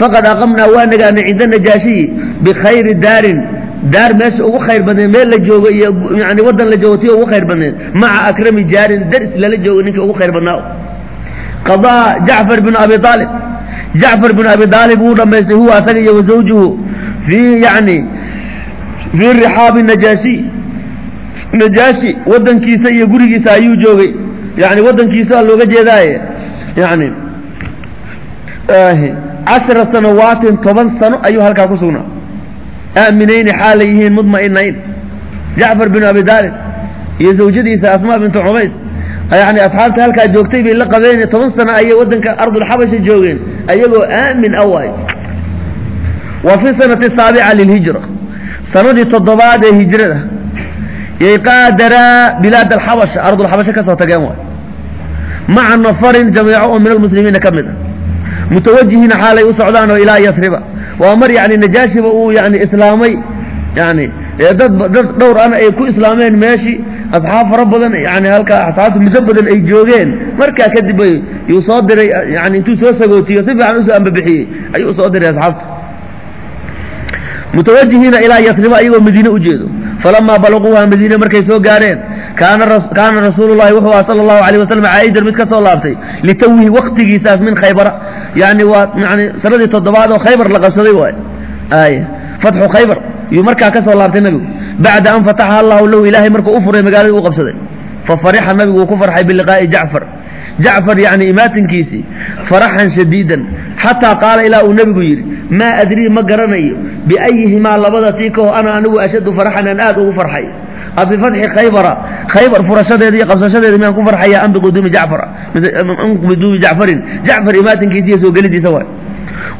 faqad aqamnaa, waa nagaanay, cinda Najaashiyi bikhayri daarin, daar meesha ugu khayr badneed, meel la joogo iyo yani waddan la joogo tii ugu khayr badneed, maca akrami jaarin, daris lala joogo ninka ugu khayr badnaa. Qadaa Jacfar binu Abi Aalib, Jacfar binu Abi Aalib wuu dhammaystay, huwa, asaga iyo wa fii yani fii rixaabi Najaashiy, Najaashi waddankiisa iyo gurigiisa ayuu joogay, yani waddankiisa looga jeedaaye, yani 10 sanawaatin, 10 sano ayuu halkaa ku sugnaa, aaminayni xaalay yihiin, mudma'inayn. Jacfar binu Abi Aalib iyo zawjadiisa Asmaa bintu Cumays, yani asxaabta halkaa joogtay bay la qabeen, 10 sano ayay waddanka ardulxabasha joogeen ayagoo aamin a waay. Wa fi sanati saabica lilhijra, sanadii toddobaad ee hijrada, yay qaadaraa bilaad alxabasha, ardulxabasha ka soo tageen waay, maca nafarin, jameeco oo min almuslimiina ka mid a, mutawajihiina, xaalay u socdaan oo ilaa Yasriba. Waa mar yani Najaashiba uu yani islaamay, yani dad dhowr ana ay ku islaameen meeshii, asxaab fara badan, yani halkaa asxaabtu muddo badan ay joogeen. Markaa kadib bay yuu soo diray, yani intuu soo sagootiyo si fiican usoo ambabixiyey ayuu soo diray asxaabta, mutawajihiina ilaa Yasriba, ayagoo Madiine ujeedo. Falamaa balaquuha, Madiine markay soo gaareen, kaana rasuulu llahi wuxuu aha sala allahu alayh wasalam caa'idan, mid ka soo laabtay, litawihi, waqtigiisaas, min Khaybara, yani waa yani sanadii toddobaad oo Khaybar la qabsaday waay, ay fatxu Khaybar yuu markaa ka soo laabtay nabigu, bacda an fataxaha allahu lahu, Ilaahay markuu u furay magaaladii uu qabsaday. Fa farixa, nabigu uu ku farxay, biliqaa'i Jacfar, Jacfar yani imaatinkiisii, faraxan shadiidan, xataa qaala, ilaa uu nebigu yidhi: maa adrii, ma garanayo, biayihimaa, labada tii kaho, ana, anigu, ashaddu faraxan, aan aad ugu farxay, abifatxi Khaybara, Khaybar furashadeeda iyo qabsashadeeda miyaan ku farxaya, am biquduumi Jacfar, am biquduumi Jacfarin, Jacfar imaatinkiisa iyo soo gelidiisa waay.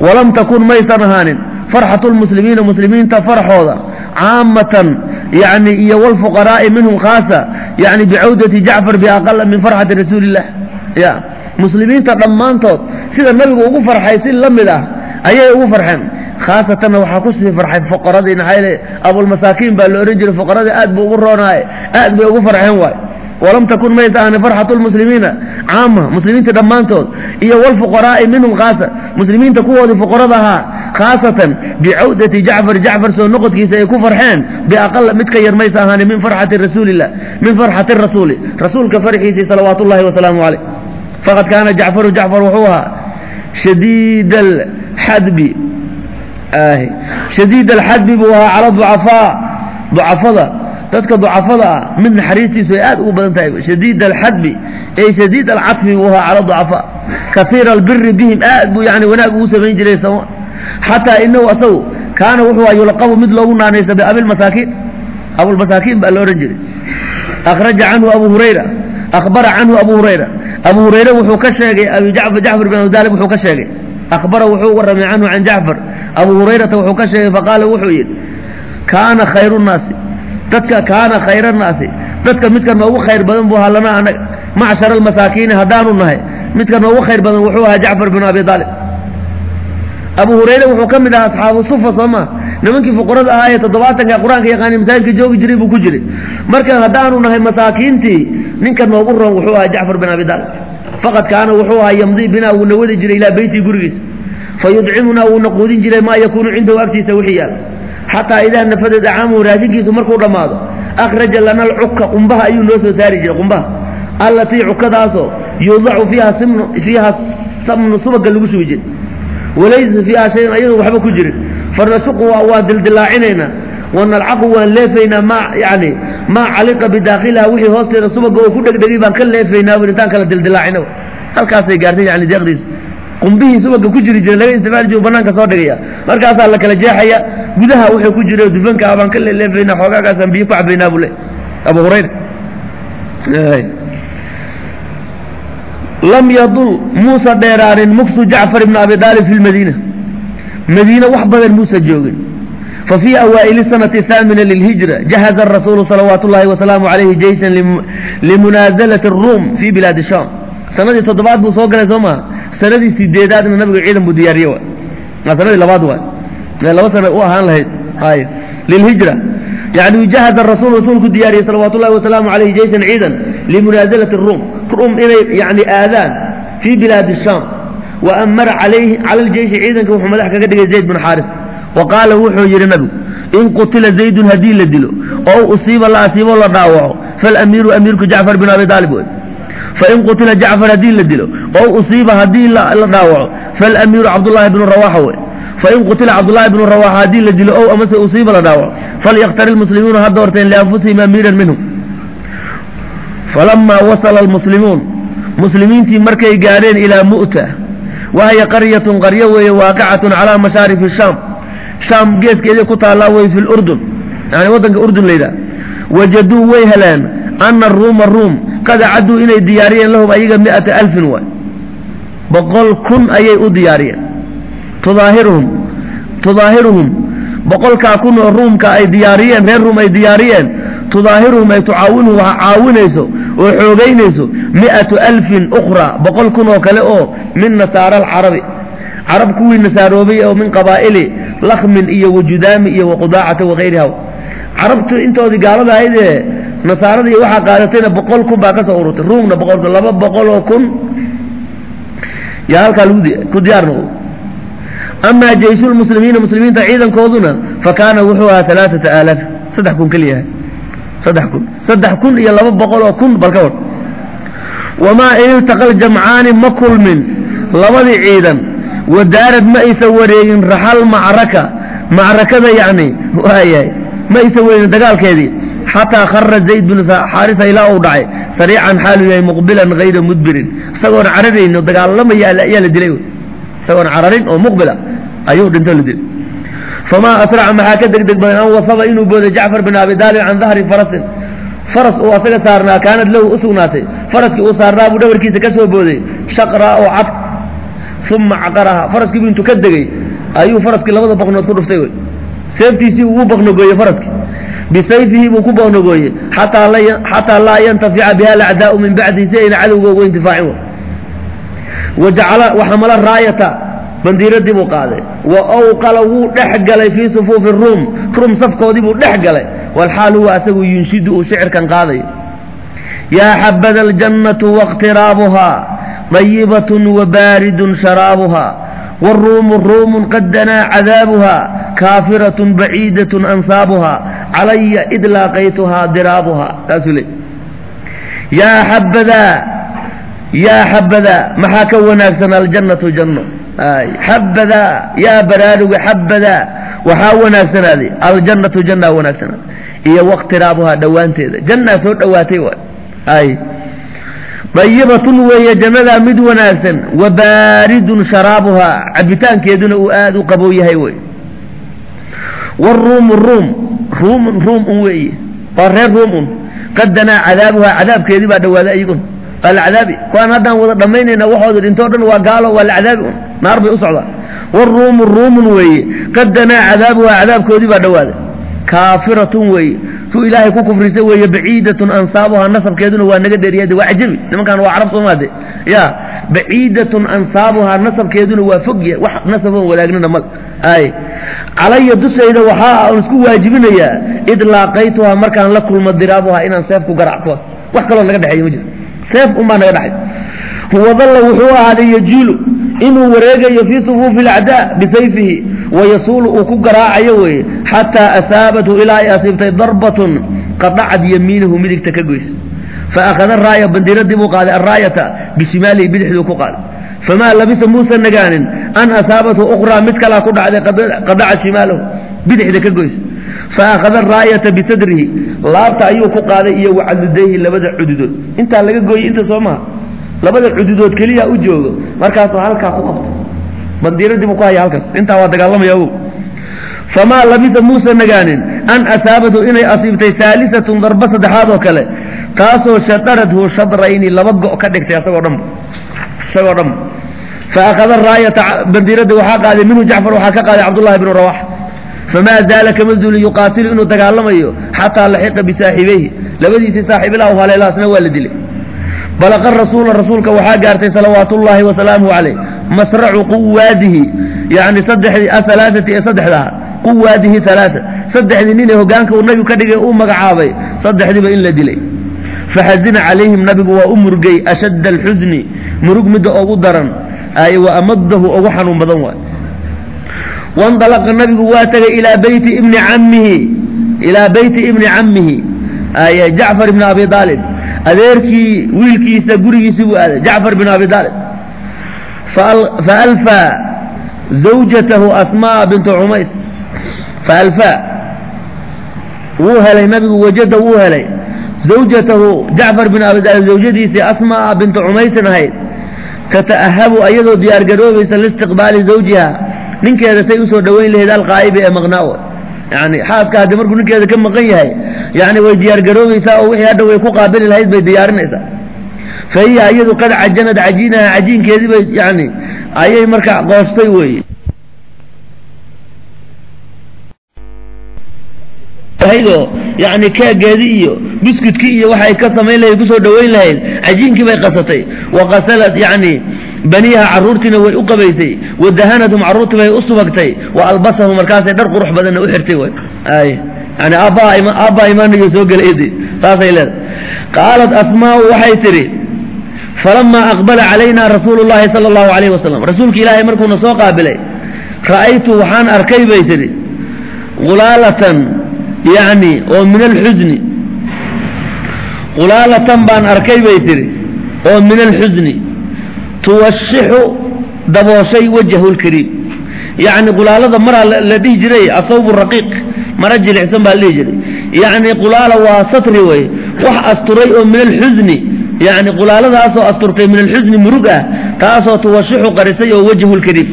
Walam takun, maysan ahaanin, farxatu lmuslimiina, muslimiinta farxooda, caamatan yani iyo walfuqaraa'i minhum khaasa, yani bicawdati Jacfar biaqala min farxati rasuuli illah. Ya muslimiinta dhammaantood sida nabigu ugu farxay si la mid ah ayay ugu farxeen, khaasatanna waxaa kusii farxay fuqaradii, maxaa yeele abulmasaakiin baa la odhan jiray, fuqaradii aad buu ugu roonaaye, aad bay ugu farxeen waay. Walam takun maysa ahni farxatu lmuslimiina caama, muslimiinta dhammaantood iyo walfuqaraa'i minhum khaasa, muslimiinta kuwoodii fuqarada ahaa khaasatan, bicawdati Jacfar, Jacfar soo noqodkiisa ay ku farxeen, biaqala mid ka yar maysa ahaani min farxati rasuulillah, min farxati rasuuli, rasuulka farxiisii salawaatu ullahi wasalaamu caleyh. Faqad kaana Jacfaru, Jacfar wuxuu ahaa shadiid alxadbi, shadiid alxadbi buu ahaa cala ducafaa, ducafada, dadka ducafada ah mid naxariistiisu ay aad ugu badan tahay. Shadiid alxadbi ey shadiid alcatfi buu ahaa cala ducafaa, kaiira albiri bihim, aad buu yani wanaag ugu samayn jiray, xataa inahu asagu kaana wuxuu aha yulaqabu mid loogu naanaysa biabilmasaakiin, abulmasaakiin baa la odhan jiray. Akhraja canhu Abu Hurayra, akhbara canhu Abu Hurayra, Abu Hurayre wuxuu ka sheegay Abi Jacfar, Jacfar bin Abi Daalib wuxuu ka sheegay. Akhbara wuxuu warramay canhu, can Jacfar, Abu Hurayrata wuxuu ka sheegay. Faqaala wuxuu yidhi: kaana khayru nnaasi, dadka, kaana khayra nnaasi, dadka midka noogu khayr badan buu ahaa, lanaa anaga macshara almasaakiini haddaanu nahay, midka noogu khayr badan wuxuu ahaa Jacfar bin Abi Aalib. Abu Hurayre wuxuu ka mid ahaa asxaabu sufa, soo maa? Nimankii fuqarada ahaa ee 70-ka Qur-aanka yaqaanay masaajidka joogi jiray buu ku jiray. Marka haddaanu nahay masaakiintii, ninka noogu roon wuxuu ahaa Jacfar bin Abi Aalib. Faqad kaana wuxuu ahaa yamdii binaa, wuuna wadi jiray, ilaa beytii, gurigiisa, fa yudcimunaa, wuuna quudin jiray, maa yakuunu cindahu, agtiisa wixii yaal, xataa idaa nafada dacaamuhu, raashinkiisu markuu dhammaado, akhraja lana alcuka, qumbaha ayuu noo soo saari jiray, qumbaha, allatii, cukadaasoo, yuudacu fiiha simnu, fiiha samnu, subaga lagu shubi jiray, walaysa fiiha shayun, ayadoo waxba ku jirin. Fanasuqu, waan dildilaacinaynaa, wanalcaqu, waan leefaynaa, maa yani maa caliqa bidaakhiliha, wixii hoosteeda subaga oo ku dhegdhegay baan ka leefaynaa bur intaan kala dildilaacina. Halkaasay gaartay yani deeqdiisa. Qumbihii subaga ku jiri jiray laga isticmaali jiro banaanka soo dhigaya, markaasaa la kala jeexaya, gudaha wuxuu ku jira dufanka ah baan ka leeleefaynaa, xoogaagaasaan biyo ku cabaynaa buu le Abu Hurayra. Lam yadul, muusa dheeraanin, muksu Jacfar ibn Abi Aalib fi lmadiina, madiine wax badan muusa joogin. Fa fii awaa'ili sanati thaamina lilhijra jahaza arasuulu salawaatu ullahi wasalaamu calayhi jeyshan limunaazalati aruum fi bilaadi shaam. Sanadii 7aad buu soo galay, soo maha? Sanadii 8aadna nabigu ciidan buu diyaariyey. Waay waa sanadii labaad, waay 2 sana u ahaan lahayd. Ay lilhijra yani jahaza rasuul, rasuulku diyaariyey salawaatu ullahi wasalaamu calayhi jeyshan, ciidan, limunaazalati ruum, ruum inay yani aadaan, fii bilaadi shaam. Wa amara calayhi, cala aljeyshi, ciidanka wuxuu madax kaga dhigay Zayd bin Xaaris. Wa qaala wuxuu yidhi nabigu: in qutila Zaydun, haddii la dilo oo usiiba, la asiibo, la dhaawaco, falamiiru, amiirku Jacfar bin Abi Aalib wey. Fain qutila Jacfar, haddii la dilo oo usiiba, haddii la dhaawaco, falamiiru Cabdullaahi bnu Rawaxa wey. Fain qutila Cabdullaahi bnu Rawaxa, haddii la dilo ow amase usiiba, la dhaawaco, falyaktar ilmuslimuuna, ha doorteen, lianfusihim amiiran minhum. Falamaa wasala almuslimuun, muslimiintii markay gaadheen, ilaa Mu'ta, wahiya qaryatun, qaryo weeye, waaqicatun calaa mashaarifi shaam, shaam geeskeedii ku taallaa wey, fi lurdun, yani waddanka Urdun la yidhaha, wajaduu, way heleen, ana ruuma, ruum, qad acadduu, inay diyaariyeen, lahum ayaga, 100,000 waay, 100,000 ayay u diyaariyeen. Tudaahiruhum, tudaahiruhum, 100,000 oo ruumka ay diyaariyeen, reer Ruum ay diyaariyeen, tudaahiruhum ay tucaawinuhum, waxa caawinayso oo xoogaynayso, 100,000 ukhraa, 100,000 oo kale oo min nasaara alcarabi, carab kuwii nasaaroobay, oo min qabaa'ili lakhmin iyo wajudaami iyo waqudaacata wakayriha. Carabtu intoodii gaalada ahayd ee nasaarada iyo waxaa qaadatayna 100,000 baa ka soo ururtay, ruumna 100,000, 200,000 yaa halkaa lagu ku diyaar noqdo. Amaa jeyshulmuslimiina, muslimiinta ciidankooduna, fa kaana wuxuu ahaa 3000, 3000 keliyahay, 3000, 3200,000, bal ka war. Wamaa in iltaqa aljamcaani, ma kulmin labadii ciidan, wadaarad, ma aysan wareegin, raxal macraka, macrakada yacni waayahay ma aysan wareegin dagaalkeedii, xataa khara Zayd binu Xaarisa, ilaa uu dhacay, sariican, xaaluu yahay, muqbilan hayra mudbirin, isagoon cararayno dagaalamaya ayaa la dilay. Isagoon cararin oo muqbila ayuu dhinto, la dilay. Famaa asraca, maxaa ka degdeg badan, an wasaba, inuu booday, Jacfar bin Abi Daalib can dahri farasin, faras uu asaga saarnaa, kaanad lahu, u sugnaatay. Faraskii uu saarnaa buu dhabarkiisa ka soo booday, shaqraa, oo cad, uma caqaraha, faraskii buu intuu ka degay ayuu faraskii labada boqnood ku dhuftay wey, seeftiisii ugu boqnogooyey faraskii, bisayfihi buu ku boqnogooyey, xataa laa yantafica biha alacdaau min bacdihi, si ayna cadowga ugu intifaacin wey. Wajacala waxamala raayata, bandiiradii buu qaaday, wa awqala, wuu dhex galay, fii sufuufi ruum, ruum safkoodii buu dhex galay, walxaal huwa asagu yunshidu, uu shicirkan qaadayo: Yaa xabada aljannatu waqtiraabuhaa dayibatun wabaaridun sharaabuhaa wاruumu ruumun qad danaa cadaabuhaa kaafiratun baciidatun ansaabuhaa calaya id laaqaytuhaa diraabuhaa. Saasuu leey. Yaa xabadaa, yaa xabadaa, maxaa ka wanaagsan aljannatu janno. Xabadaa yaa baraaruga, xabadaa waxaa wanaagsanaaday aljannatu jannaa wanaagsanaaday, iyo waqtiraabuhaa dhowaanteeda, jannaa soo dhowaatay waay. Ay dayibatun weeye jannadaa mid wanaagsan, wa baaridun sharaabuhaa cabitaankeeduna uu aada u qabow yahay wey. Wاruumu ruum ruumun ruum un weeye, waa reer ruum un, qad danaa cadaabuhaa cadaabkeedii baa dhowaaday, iyagun waa la cadaabi. Kuwaan haddaan wada dhammaynayna waxooda dhintoo dhan waa gaalo, waa la cadaabi un, naar bay u socdaa. Wاruumu ruumun weeye qad danaa cadaabuhaa cadaabkoodii baa dhowaaday, kaafiratun weeye suu ilaahay ku kufrisay weeye, baciidatun ansaabuhaa nasabkeeduna waa naga dheeriyade, waa cajabi nimankan waa carab soomaade ya, baciidatun ansaabuhaa nasabkeeduna waa fog yahay, wax nasaboon wadaagnana mal. Ay calaya dushayda waxaa aan isku waajibinayaa id laaqaytuhaa markaan la kulmo diraabuhaa inaan seef ku garac kuwaas, wax kaloo naga dhexeeya ma jiro, seef unbaa naga dhexay. Wadalla wuxuu ahaaday yajiilu inuu wareegayo fii sufuufi alacdaa bisayfihi wayasuulu uu ku garaacayo weeye, xataa asaabathu ilaa ay asiibtay darbatun qadacad yamiinahu midigta ka goys. Fa akhada raaya bandiiradii buu qaaday, alraayata bishimaalihi bidixduu ku qaaday. Famaa labisa muusa nagaanin an asaabathu ukhraa mid kalaa ku dhacday qadaca shimaalahu bidixda ka goys. Fa akhada raayata bisadrihi laabta ayuu ku qaaday iyo wacadudayhi labada cududood, intaa laga gooyey inta soo maha, labada cududood keliya u joogo, markaasuu halkaa ku qabto bandiiradii buu ku haya halkaas, intaa waa dagaalamaya ogow. Famaa labisa muusa nagaanin an asaabathu inay asiibtay haalisatun darba saddexaad oo kale, taasoo shadarathu shadrayni laba go' ka dhigtay asagoo dhanba, isagoo dhanba. Fa akhada raayata bandiiradii waxaa qaaday minhu Jacfar, waxaa ka qaaday Cabdullahi bnu Rawax. Famaa zaala kama zuulin yuqaatilu inuu dagaalamayo xataa laxiqa bisaaxibayhi labadiisii saaxiibilah u haleelaasna waa la dilay. Balaqa rasuula rasuulka waxaa gaartay salawaatullaahi wasalaamuhu calayh masracu quwaadihi, yani saddexdii ahalaaati ee saddexdaha quwaadihi halaaa, saddexdii nin ee hogaanka uu nabigu ka dhigay uu magacaabay, saddexdiiba in la dilay. Faxazina calayhim nabigu waa u murgay ashadda alxusni murug midda ugu daran ay wa amadahu ugu xanuun badan waay. Wandalaqa nabigu waa tegay ilaa beyti ibni cammihi, ilaa beyti ibni cammihi ay Jacfar ibni Abi Aalib, adeerkii wiilkiisa gurigiisii buu aaday Jacfar bin Abi Aalib. Faalfaa zawjatahu Asmaa bintu Cumays, faalfaa wuu helay nabigu, wajada wuu helay zawjatahu Jacfar bin Abi Aalib zawjadiisii Asmaa bintu Cumaysin ahayd, tata'ahabu ayadoo diyaargaroobaysa liistiqbaali zawjiha ninkeeda say usoo dhoweyn lahayd alqaa'ibi ee maqnaawo. Yani xaaska haddii markuu ninkeeda ka maqan yahay, yani way diyaargaroobaysaa oo wixii hadha way ku qaabili lahayd bay diyaarinaysaa. Fa hiya iyadu qad cajanad cajiinaha cajiinkeedii bay yani ayay markaa qoostay weeye ahaydoo yani keegeedii iyo buskudkii iyo waxay ka samayn lahayd kusoo dhoweyn lahayd cajiinkii bay qasatay. Wa qasalat yani baniiha carruurtiina way u qabaysay, wa dahanathum carruurtii bay u subagtay, wa albasahum markaasay dhar qurux badanna u xirtay way. Ay yani aabbaa aabbaa imaanayo soo gelaydi saasay leedahay. Qaalat Asmaau waxay tidhi falamaa aqbala calayna rasuulu llahi sala allahu alayhi wasalam, rasuulki ilaahay markuuna soo qaabilay, ra'aytu waxaan arkay bay tidhi qulaalatan yani oo min alxusni, qulaalatan baan arkay bay tidhi oo min alxusni tuwashixu dabooshay wajhahu lkariim. Yacni qulaalada maraa la dhihi jiray asawbu raqiiq, mara jilicsan baa la dhihi jiray. Yacni qulaala waa satri wey, wax asturay oo min alxusni, yacni qulaaladaasoo asturtay min alxusni murug ah, taasoo tuwashixu qarisay oo wajhu lkariim.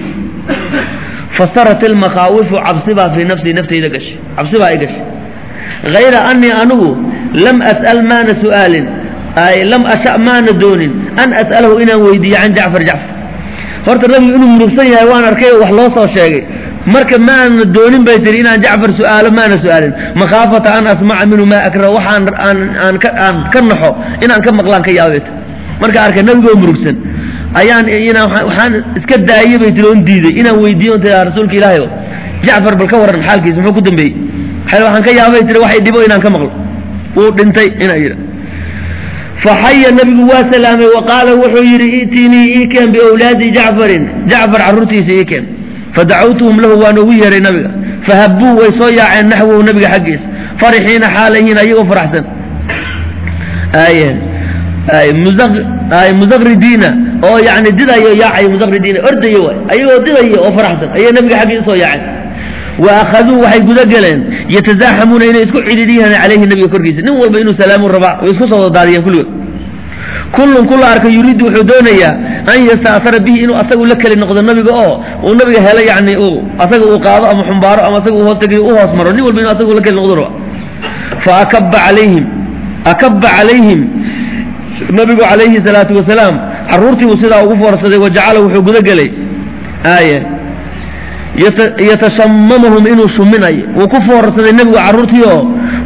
Fasarat ilmakhaawifu cabsi baa fii nafsii naftayda gashay, cabsi baa i gashay. Hayra anii anigu lam as'al maana su'aalin, ay lam asha maana doonin an as'alahu inaan weydiiyo can Jacfar. Jacfar horta nabigu inuu murugsan yahay waan arkay oo wax loo soo sheegay, marka maana doonin bay tihi inaan Jacfar su'aalo, maana su'aalin makhaafata an asmaca minhu maa akrahu, waxaan aan aan ka aan ka naxo inaan ka maqlaan ka yaabay. Marka arkay nabigoo murugsan ayaan inaan waxaan iska daayey bay tiri oon diiday inaan weydiiyo on tiraa rasuulka ilaahay o Jacfar bal ka warran xaalkiisa muxuu ku dambeeyey, waxaan ka yaabay tiri waxay dhibo inaan ka maqlo wuu dhintay inaan yidha. Faxaya nabigu waa salaamay wa qaala wuxuu yidhi i'tinii ii keen biawlaadi jacfarin, jacfar carruurtiisa ii keen. Fadacawtuhum lahu, waan ugu yeeray nabiga. Fahabbuu, way soo yaaceen naxwahu, nabiga xaggiisa, farixiina xaalayihiin ayagoo faraxsan, muzaqridiina oo yani didayo yaacay, muzaqridiina ordayo waay, ayagoo didayo oo faraxsan ayay nabiga xaggiisa soo yaaceen. Wa akhaduu, waxay guda galeen yatazaaxamuuna, inay isku cidhiidhiyaan calayhi, nabiga korkiisa, nin walba inuu salaamu rabaa. Way isku soo wada daadiyeen kulligood. Kullun kula arka yuriidu, wuxuu doonayaa an yasta'sara bihi, inuu asagu la keli noqdo nabiga oo uu nabiga helo, yani uu asaga uu qaado ama xumbaaro ama asaga uu hoos tegayo u hoos maro, nin walba inuu asagu la keli noqdo raba. Fa akaba calayhim, akaba calayhim nabigu calayhi salaatu wasalaam, carruurtii buu sidaa ugu foorsaday. Wajacala, wuxuu guda gelay aye yatashamamahum, inuu shuminayo. Wuu ku foorsaday nebigu carruurtii oo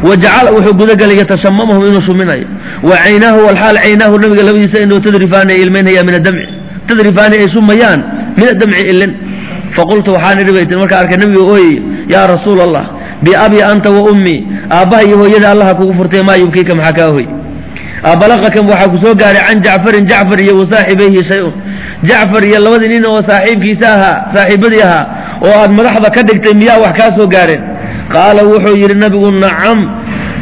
wajacala, wuxuu guda gelay yatashamamahum, inuu shuminayo. Wa caynaahu, walxaal caynaahu, nabiga labadiisa indhoo, tadrifaani, ay ilmaynayaan min adamci, tadrifaani, ay shumayaan min adamci, ilin. Faqultu, waxaan idhi bay tiri markaa arkay nabiga ooyey, yaa rasuula Allah, biabi anta wa ummii, aabbaha iyo hooyada allaha kugu furtay, maa yubkiika, maxaa kaa hoy? Abalaqaka, waxaa ku soo gaaray can jacfarin, jacfar iyo wa saaxibayhi shay-un, jacfar iyo labadii nin oo saaxiibkiisa ahaa, saaxiibadii ahaa oo aad madaxda ka dhigtay, miyaa wax kaa soo gaareen? Qaala, wuxuu yidhi nabigu, nacam,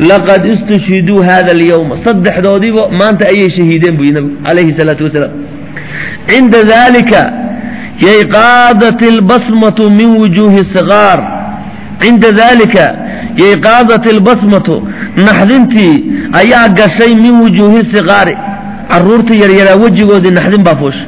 laqad istushhiduu hada alyawma, saddexdoodiiba maanta ayay shahiideen buu yidhi nabigu calayhi salaatu wasalaam. Cinda dalika yay qaadat albasmatu min wujuuhi sigaar, cinda dalika yay qaadat albasmatu, naxdintii ayaa gashay, min wujuuhi sigaari, carruurtii yaryaraa wejigoodii naxdin baa fuushay.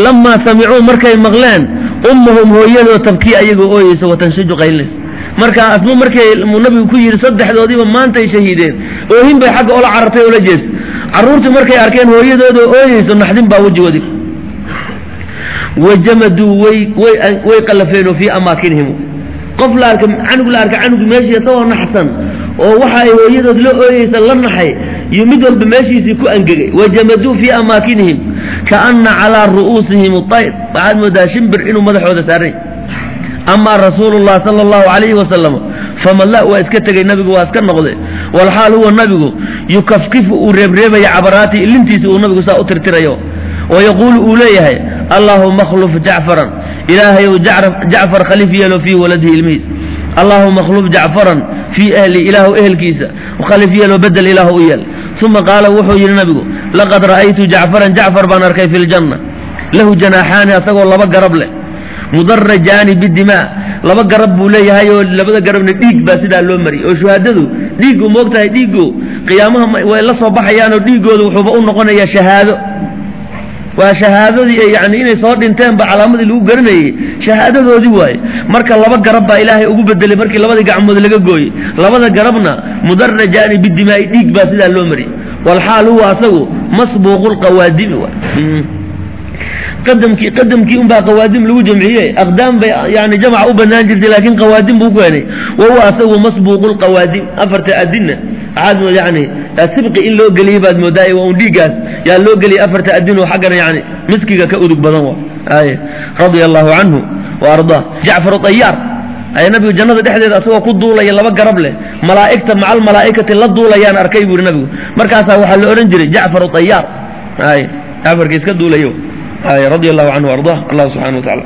Lamaa samicuu, markay maqleen, ummahum, hooyadoo, tabkii, ayagoo ooyeysa, watanshiju, qaylinaysa. Marka asmu markay nabigu ku yidhi saddexdoodiiba maantay shahiideen, oohin bay xagga ola carartay, ola jees. Carruurtii markay arkeen hooyadoodoo ooyeyso, naxdin baa wejigoodii. Wajamaduu, way qalafeenoo fii amaakinihim. Qof la arka, canug la arka, canug meeshii isagoo naxsan oo waxa ay hooyadood la ooyeysa la naxay iyo mid walba meeshiisii ku angegay. Wajamaduu fii amaakinihim kaana calaa ru'uusihim ayr, waxaad moodaa shimbir inuu madaxooda saaray. Amaa rasuulullah sala allahu calayhi wasalam famalla, waa iska tegey nabigu, waa iska noqday. Walxaal huwa nabigu yukafkifu, uu reebreebaya, cabaraati, ilintiisa uu nabigu saa u tirtirayo, oo yaquulu, uu leeyahay, allaahuma akhluf jacfaran, ilaahayow jacfar khaliif yeelo, fii waladihi, ilmihiis. Allaahuma akhluf jacfaran fii ahli, ilaahu ehelkiisa khaliif yeelo, bedel ilaahu u yeel. Uma qaala, wuxuu yidhi nabigu, laqad ra'aytu jacfaran, jacfar baan arkay, fi ljanna, lahu janaaxaani, asagoo laba garab leh, mudarajaani bidimaa, laba garab buu leeyahay oo labada garabna dhiig baa sidaa loo mariyay. Oo shuhaadadu dhiiggu moogtahay, dhiiggu qiyaamaha way la soo baxayaanoo dhiiggooda wuxuuba u noqonayaa shahaado. Waa shahaadadii, yani inay soo dhinteen ba calaamadii lagu garanayey, shahaadadoodii waaye. Marka laba garab baa ilaahay ugu bedelay markii labadii gacmood laga gooyey, labada garabna mudarajaani bidimaai, dhiig baa sidaa loo mariyey. Walxaal huwa asagu masbuuqu lqawaadimi waay. Qadamkii, qadamkii unbaa qawaadim lagu jamciye, aqdaam bay yani jamca u banaan jirtay, laakiin qawaadim buu ku keenay. Wahuwa asagu masbuuqu lqawaadim, afarta adinna waxaad mood yani sibqi in loo geliyey baad moodaa, waa un dhiiggaas yaa loo geliyey afarta adin oo xaggana yani miskiga ka udug badan wa ay. Radia allahu canhu wa ardaa. Jacfar ayaar ayaa nabigu jannada dhexdeeda asagoo ku duulaya, laba garab leh, malaa'igta maca almalaa'ikati la duulayaan arkay buu yidhi nabigu. Markaasaa waxaa la odhan jiray Jacfar ayaar ay, jacfarka iska duulayo ay. Radia allahu canhu ardaa. Allah subxana wa tacala.